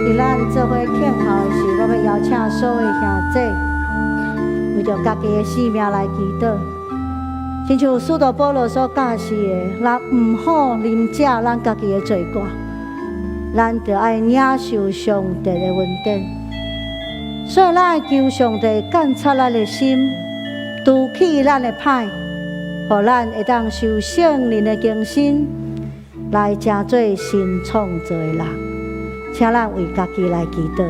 佇咱做伙聽候的時，我欲邀請所有兄弟為著家己的性命來祈禱。親像使徒保羅所教示的，咱毋好啉食咱家己的罪過，咱著愛領受上帝的恩典。所以，咱愛求上帝監察咱的心，除去咱的歹，予咱會當受聖靈的更新，來成做新創造的人。請咱為家己來祈禱。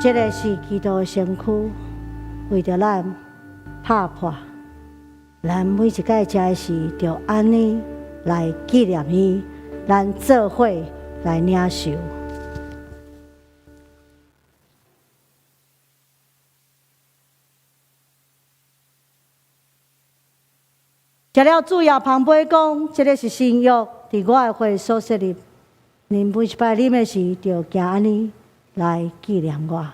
這个是基督的身軀，為著咱拍破。咱每一擺食的時，就按呢來紀念伊，咱做伙來領受。食了主也捧杯講：這个是新約，佇我的血所設立。恁每一擺啉的時，就行按呢來紀念我。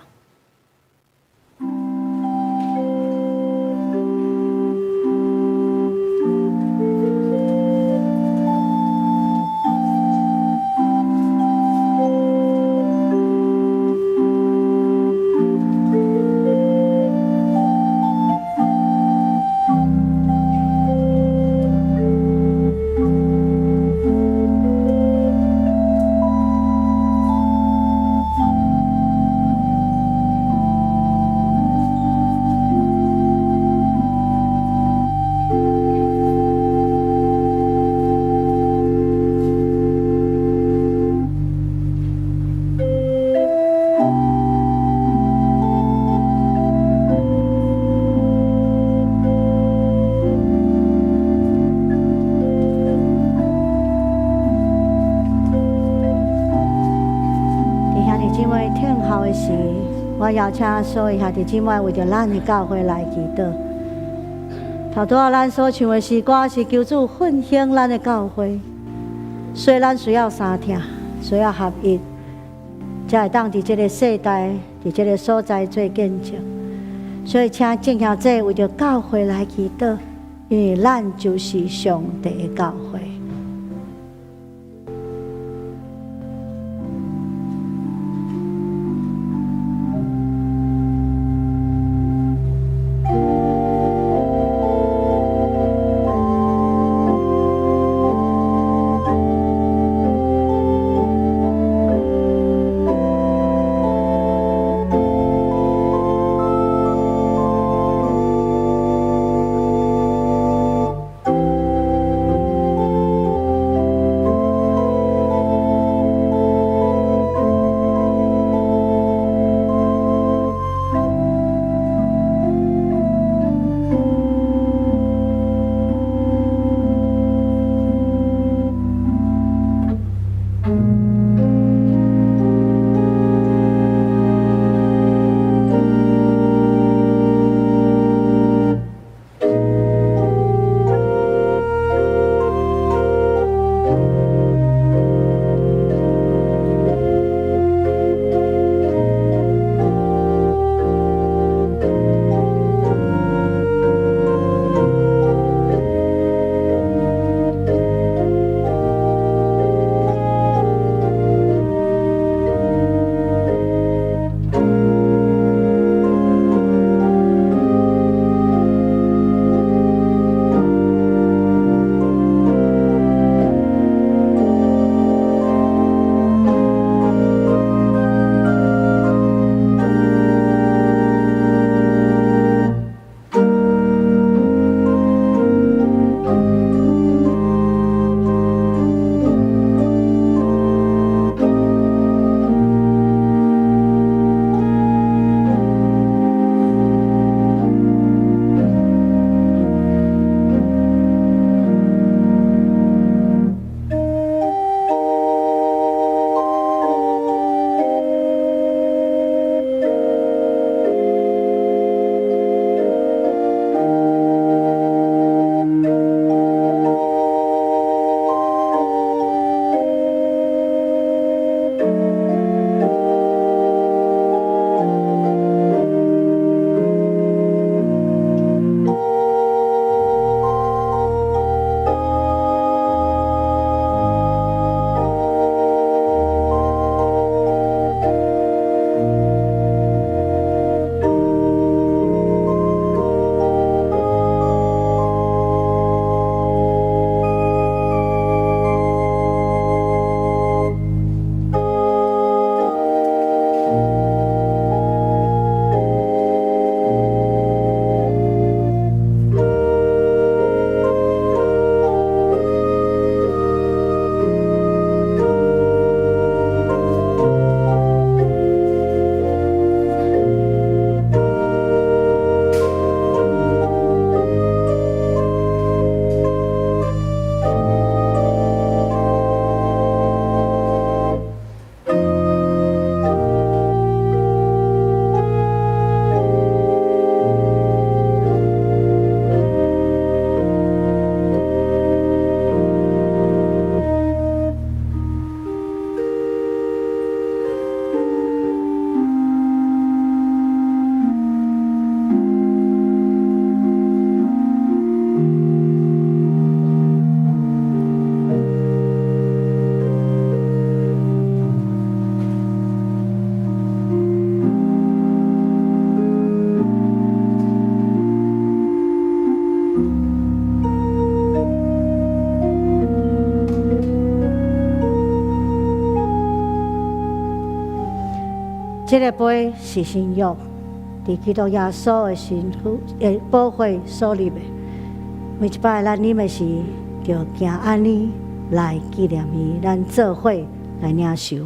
伫兄弟姊妹聽候的時，我邀請所有兄弟姊妹為著咱的教會來祈禱。頭拄仔咱所唱的詩歌是求主奮興咱的教會，所以咱需要相疼，需要合一，才會當佇這个世代，佇這个所在做見證。所以，請眾兄弟為著教會來祈禱，因為咱就是上帝的教會。這个杯是新約，佇基督耶穌的身軀的寶血所立的。每一擺咱啉的時，就行按呢來紀念伊，咱做伙來領受。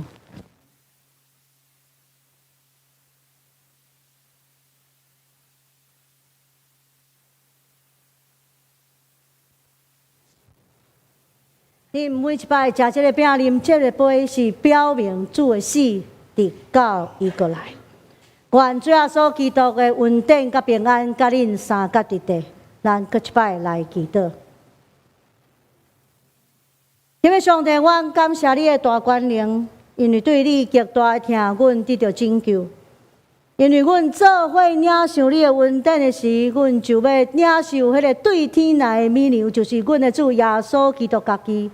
恁每一擺食這个餅、啉這个杯，是表明主的死，直到伊閣來。願主耶穌基督的恩典佮平安，佮恁相佮佇佇。咱閣一擺來祈禱。天父上帝，阮感謝你的大權能，因為對你極大的疼，阮得著拯救。因為阮做伙領受你的恩典的時，阮就欲領受彼个對天來的米糧，就是阮的主耶穌基督家己，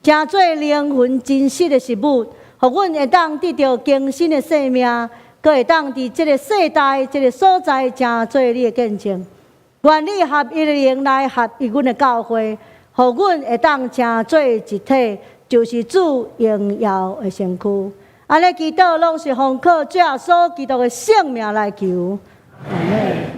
成做靈魂真實的食物，予阮會當得著更新的生命，閣會當佇這个世代、這个所在，成做你的見證。願你合一的靈來合一阮的教會，予阮會當成做一體，就是主榮耀的身軀。按呢祈禱攏是奉靠主耶穌基督的聖名來求。阿們。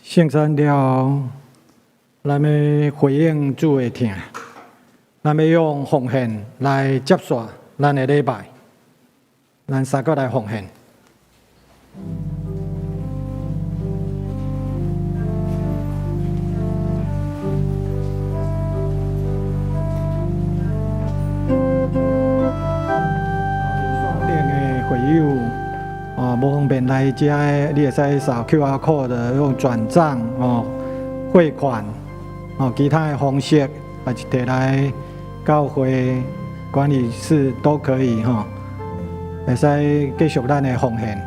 聖餐了後，咱欲回應主的疼，咱欲用奉獻來結束咱的禮拜。咱三個來奉獻。線頂的會友啊，無方便來遮的，你會使掃 QR code 用轉帳哦、匯款哦，其他的方式，還是提來教會管理室都可以吼，會使繼續咱的奉獻。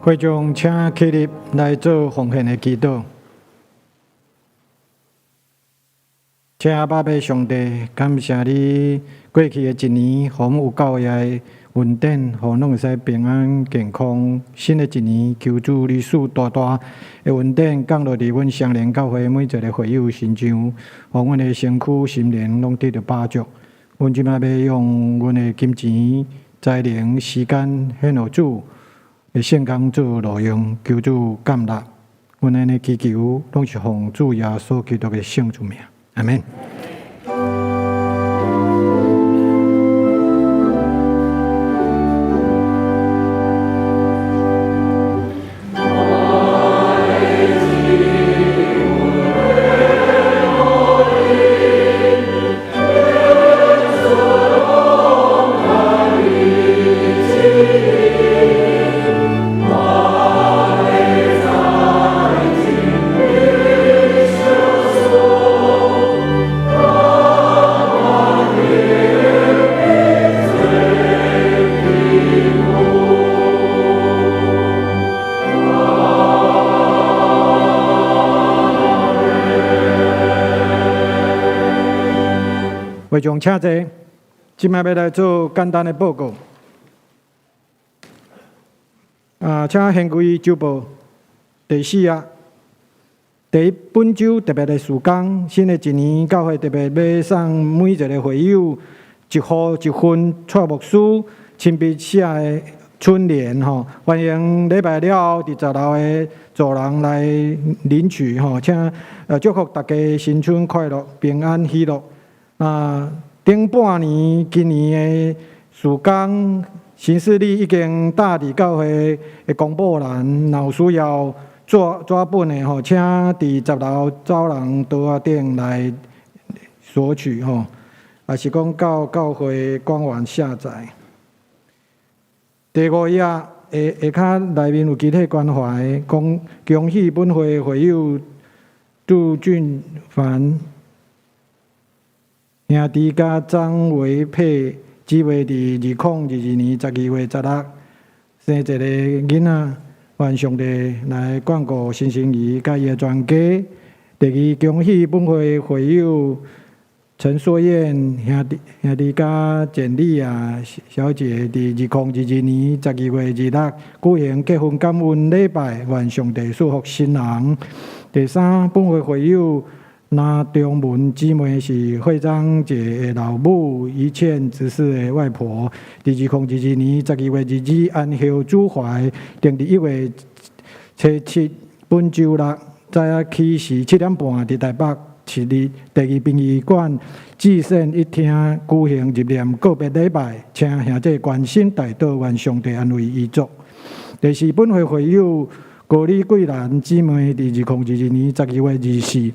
會眾請起立來做奉獻的祈禱。親愛爸爸上帝，感謝你過去的一年，予阮有夠的恩典，予阮攏會使平安健康。新的一年，求主你賜大大的恩典降落佇阮雙連教會每一个會友身上，予阮的身軀心靈攏得著飽足。阮這擺欲用阮的金錢、才能、時間獻予主。的聖工做路用，求主感納。阮按呢祈求，攏是奉主耶穌基督的聖主名，阿們。會眾請坐，這擺欲來做簡單的報告。啊，請掀開週報第四頁。第一，本週特別的事工，新的一年教會特別欲送每一个會友一戶一份蔡牧師親筆寫的春聯吼，歡迎禮拜了後佇十樓的走廊來領取吼，請祝福大家新春快樂、平安喜樂。啊，頂半年今年的事工，行事曆已經貼佇教會的公布欄，若有需要紙紙本的吼，請佇十樓走廊桌仔頂來索取吼，抑是講到教會官網下載。第五頁下下跤內面有其他關懷，講恭喜本會會友杜俊凡兄弟佮張維佩姊妹佇2022年12月16生一个囡仔，願上帝來眷顧新生兒佮伊的全家。第二，恭喜本會會友陳碩燕兄弟兄弟佮簡麗亞小姐佇2022年12月26舉行結婚感恩禮拜，願上帝賜福新人。第三，本會會友林中文姊妹是惠章姐的老母，一倩執事的外婆。佇2022年12月22安息主懷，定佇1月初7本週六早仔起時7點半，佇台北市立第二殯儀館至聖一廳舉行入殮告別禮拜，請兄弟關心代禱，願上帝安慰遺族。第四，本會會友高李桂蘭姊妹佇2022年12月24。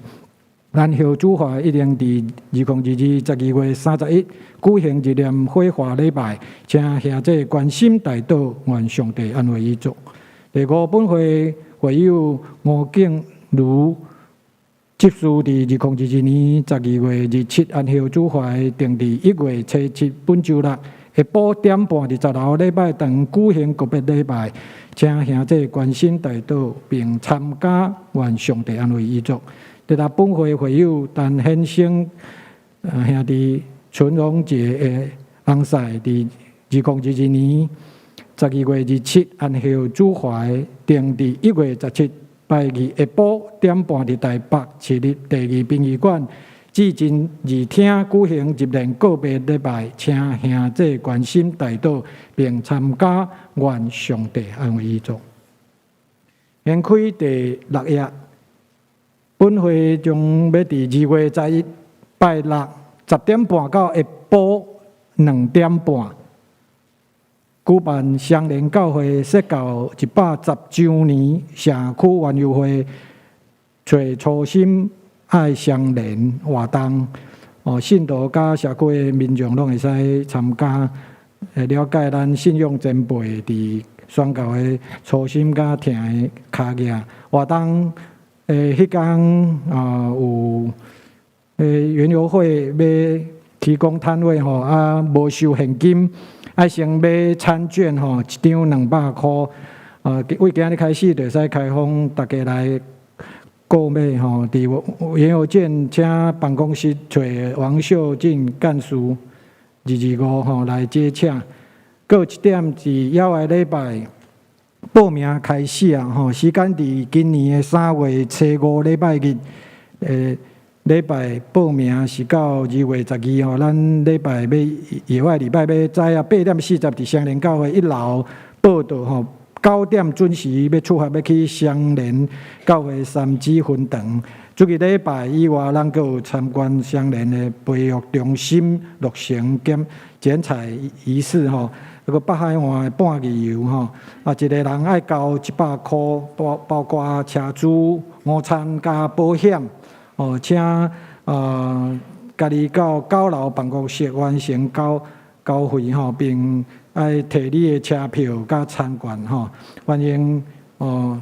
安息主懷一定佇2022年12月31舉行入殮火化禮拜，請兄弟關心代禱，願上帝安慰遺族。第五，本會會友吳敬如執事佇2022年12月27安息主懷，定佇1月初7本週六下晡點半佇十樓禮拜堂舉行告別禮拜，請兄弟關心代禱並參加，願上帝安慰遺族。第六，本會會友陳先生兄弟陳榮杰的翁婿，佇2022年12月27安息主懷，定佇1月17拜二下晡點半佇台北市立第二殯儀館至真二廳舉行入殮告別禮拜，請兄弟關心代禱並參加，願上帝安慰遺族。掀開第六頁。本會將欲佇2月11拜六10點半到下晡2點半，舉辦雙連教會設教110週年社區園遊會，揣初心愛相連活動，哦，信徒佮社區的民眾攏會使參加，會了解咱信仰前輩佇宣教的初心佮疼的跤跡活動。彼工啊有園遊會欲提供攤位吼，啊無收現金，愛先買餐券吼，一張200箍。啊，為今日開始就會使開放，大家來購買吼。佇園遊券，請辦公室揣王秀靜幹事225吼來接洽。閣有一點是野外禮拜。報名開始啊！吼，時間佇今年的3月初5禮拜日，禮拜報名是到2月12吼。咱禮拜欲野外禮拜欲早啊8點40佇雙連教會一樓報到吼。9點準時欲出發，欲去雙連教會三芝分堂。這個禮拜以外，咱閣有參觀雙連的培育中心落成兼剪彩儀式吼，閣北海岸的半日遊吼，啊，一個人愛交100箍，包括車資、午餐佮保險，哦，請家己到9樓辦公室完成交費吼，並愛提你的車票佮餐券吼，歡迎哦。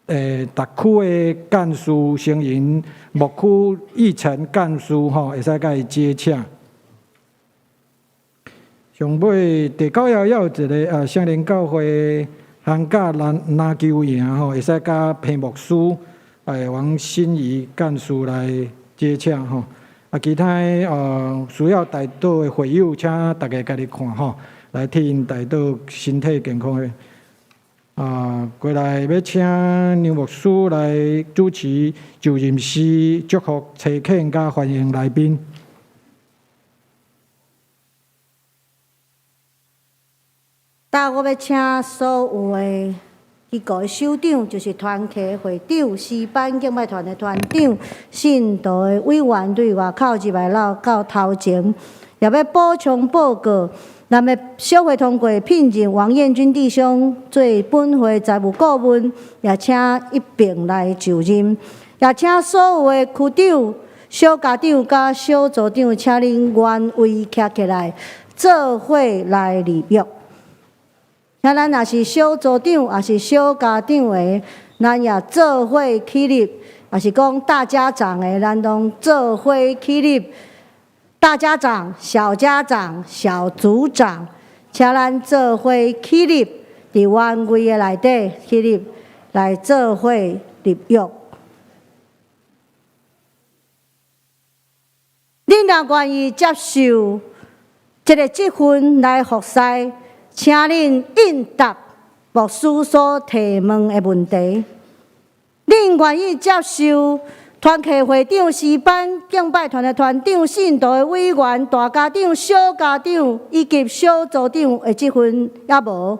逐區的幹事成員、牧區議程幹事吼，會使共伊接洽。上尾第九頁猶有一个啊，雙連教會行甲籃球營吼，會使佮彭牧師、王心怡幹事來接洽吼。啊，其他需要代禱的會友，請大家家己看吼，來替𪜶代禱身體健康的。啊，過來欲請梁牧師來主持就任式祝福差遣佮歡迎來賓。今我欲請所有的機構的首長，就是團契會長、詩班敬拜團的團長、信徒的委員對外口入來到頭前，也欲補充報告。咱的小會通過聘任王彥君弟兄做本會財務顧問，也請一併來就任。也請所有的區長、小家長佮小組長，請恁原位徛起來，做伙來立約。請咱若是小組長，抑是小家長的，咱也做伙起立；抑是講大家長的，咱攏做伙起立。大家長、小家長、小組長，請咱做伙起立，佇原位的內底起立，來做伙立約。恁若願意接受這个職分來服侍，請恁應答牧師所提問的問題。恁願意接受團契會長、詩班敬拜團的團長、信徒的委員、大家長、小家長以及小組長的職分，猶無？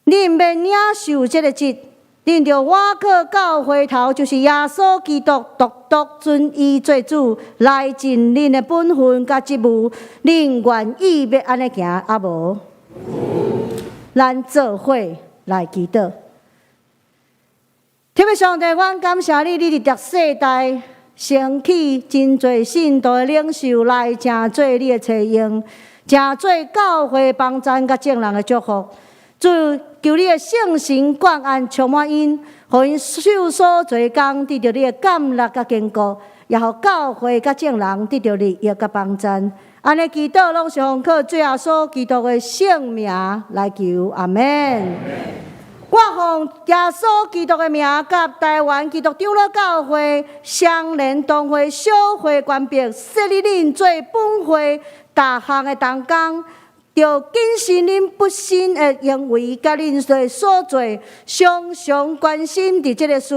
恁欲領受這个職，恁著倚靠教會頭，就是耶穌基督，獨獨尊伊做主，來盡恁的本分佮職務。恁願意欲按呢行，猶無？咱做伙來祈禱。天父上帝，阮感謝你，你佇這世代興起真濟信徒的領袖來成做你的差用，成做教會幫贊佮眾人的祝福。主，求你的聖神灌按充滿𪜶，予𪜶手所做工得著你的感力佮堅固，也予教會佮眾人得著利益佮幫贊。按呢祈禱攏是奉靠主耶穌基督的聖名來求，阿們。我奉耶穌基督的名，佮台灣基督長老教會雙連堂會小會權柄，設立恁做本會逐項的同工，著謹慎恁本身的行為，佮恁所做，常常關心佇這个事，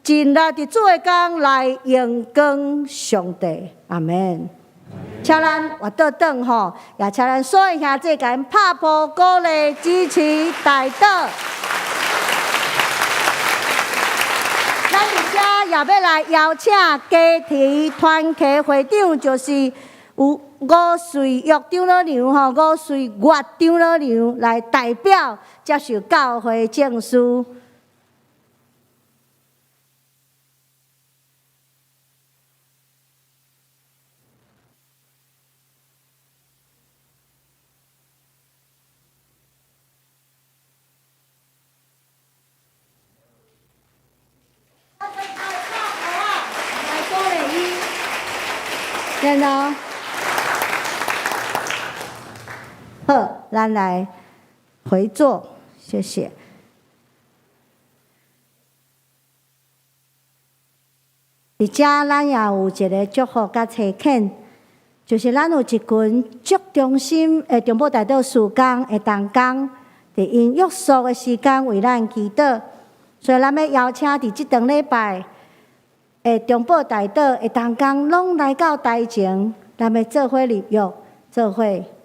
盡力佇主的工來榮光上帝。阿們。請咱活倒轉吼，也請咱所有兄弟共𪜶拍噗鼓勵支持代禱。咱佇遮也欲來邀請家庭團契會長，就是有吳瑞玉長老娘吼，吳瑞月長老娘來代表接受教會證書。然後，好，咱來回座，謝謝。佇遮咱也有一个祝福佮差遣，就是咱有一群足忠心的中保代禱事工的同工，佇𪜶約束的時間為咱祈禱，所以咱欲邀請佇這頓禮拜的中保代禱的同工，攏來到台前，咱欲做伙立約，做伙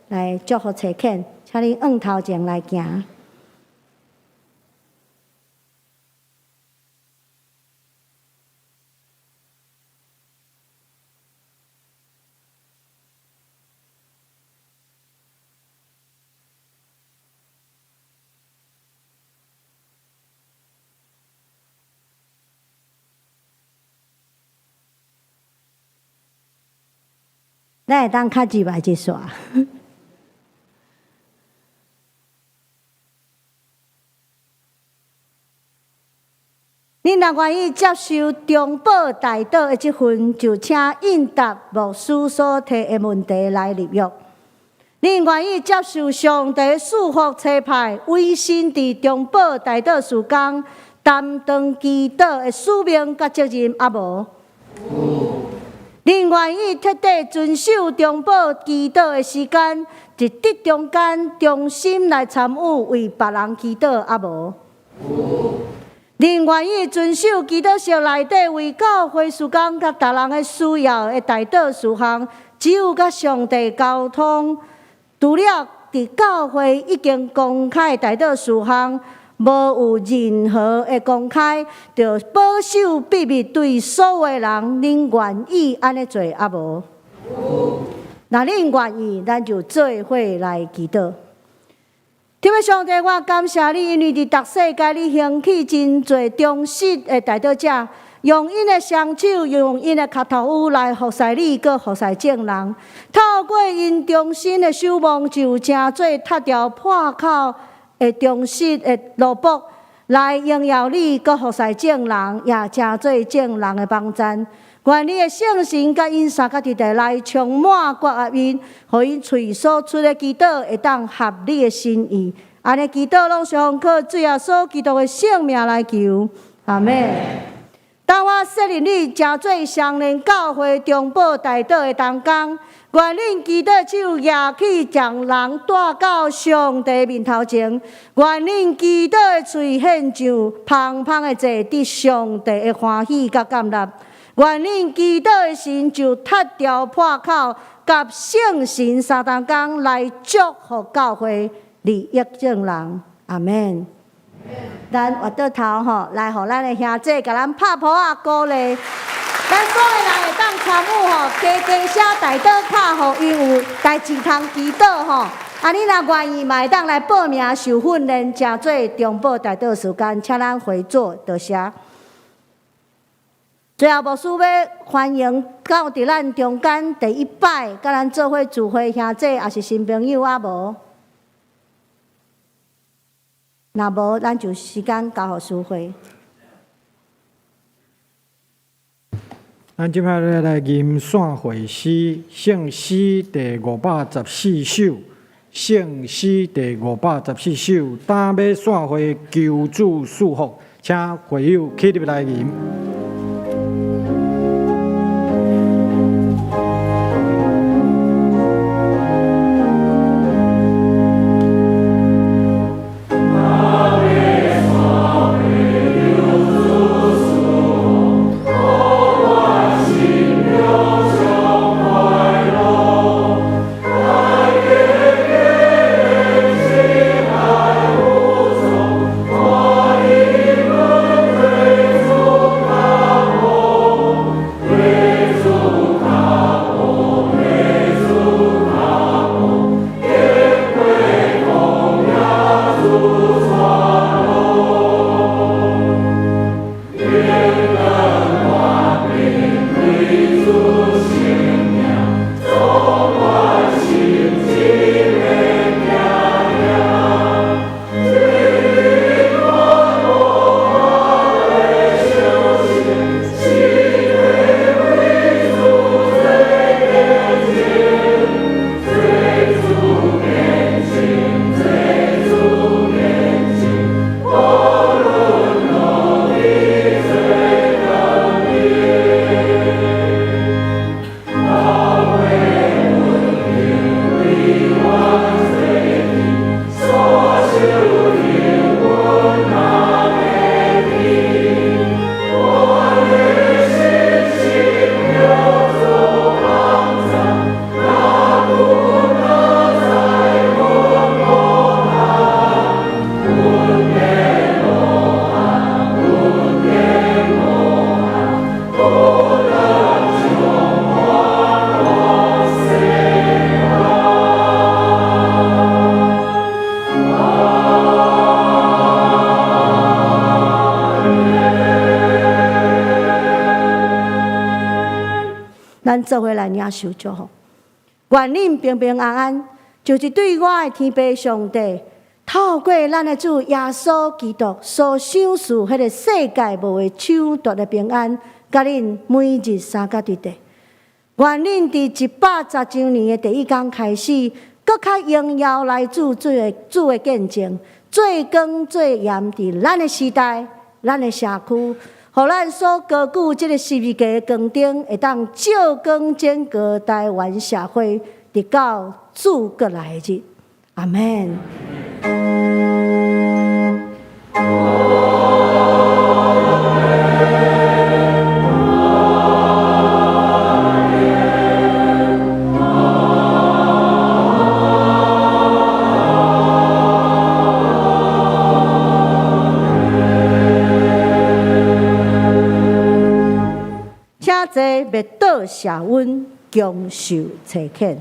來祝福差遣，請。請恁向頭前來行。咱會當較入來一煞。恁若願意接受中保代禱的這份，就請應答牧師所提的問題來立約。恁願意接受上帝賜福差派，委身佇中保代禱事工，擔當祈禱的使命佮責任，抑無？恁願意徹底遵守中保祈禱的時間，佇這中間忠心來參與為別人祈禱，抑無？恁願意遵守祈禱室內底為教會事工佮逐人的需要的代禱事項，只有佮上帝溝通，除了佇教會已經公開代禱事項，無有任何的公開，著保守秘密對所有的人，恁願意按呢做抑無？若恁願意，咱就做伙來祈禱。天父上帝，我感謝你，因為佇逐世界你興起真濟忠實的代禱者，用𪜶的雙手，用𪜶的跤頭趺來服侍你，閣服侍眾人。透過𪜶忠心的守望，就成做拆掉破口的忠實的奴僕，來榮耀你，閣服侍眾人，也成做眾人的幫贊。願你的聖神佮𪜶相佮佇地來充滿割壓𪜶，予𪜶喙所出的祈禱會當合你的心意。按呢祈禱攏是奉靠主耶穌基督的聖名來求，阿們。當我設立你成做雙連教會中保代禱的同工，願恁祈禱手舉起，將人帶到上帝面頭前。願恁祈禱的喙獻上芳芳的祭，得上帝的歡喜佮感納。願恁祈禱的心就拆掉破口，佮聖神三同工來祝福教會，利益眾人。阿們。咱回轉頭吼，來予咱的兄姊共咱拍噗仔鼓勵。咱所有人會當參與吼，加加寫代禱卡，予𪜶有代誌通祈禱吼。啊，你若願意嘛，會當來報名受訓練，成做中保代禱時間，請咱回座，多謝。最後，牧師欲歡迎到佇咱中間第一擺，佮咱做伙聚會兄姊，抑是新朋友抑無？若無，咱就時間交予司會。咱這擺來吟散會詩，聖詩第514首，聖詩第514首，今欲散會求主賜福，請會友起立來吟。做伙來領受祝福。願恁平平安安，就是對我的天父上帝，透過咱的主耶穌基督所賞賜彼個世界無法搶奪的平安，佮恁每日三甲對地。願恁佇110周年的第一工開始，閣較榮耀來主做的主的見證，做光做鹽佇咱的時代、咱的社區，予咱所高舉這个十字架的光燈，會當照光整個台灣社會，直到主閣來的日。阿門。請坐，默禱謝恩，恭受差遣。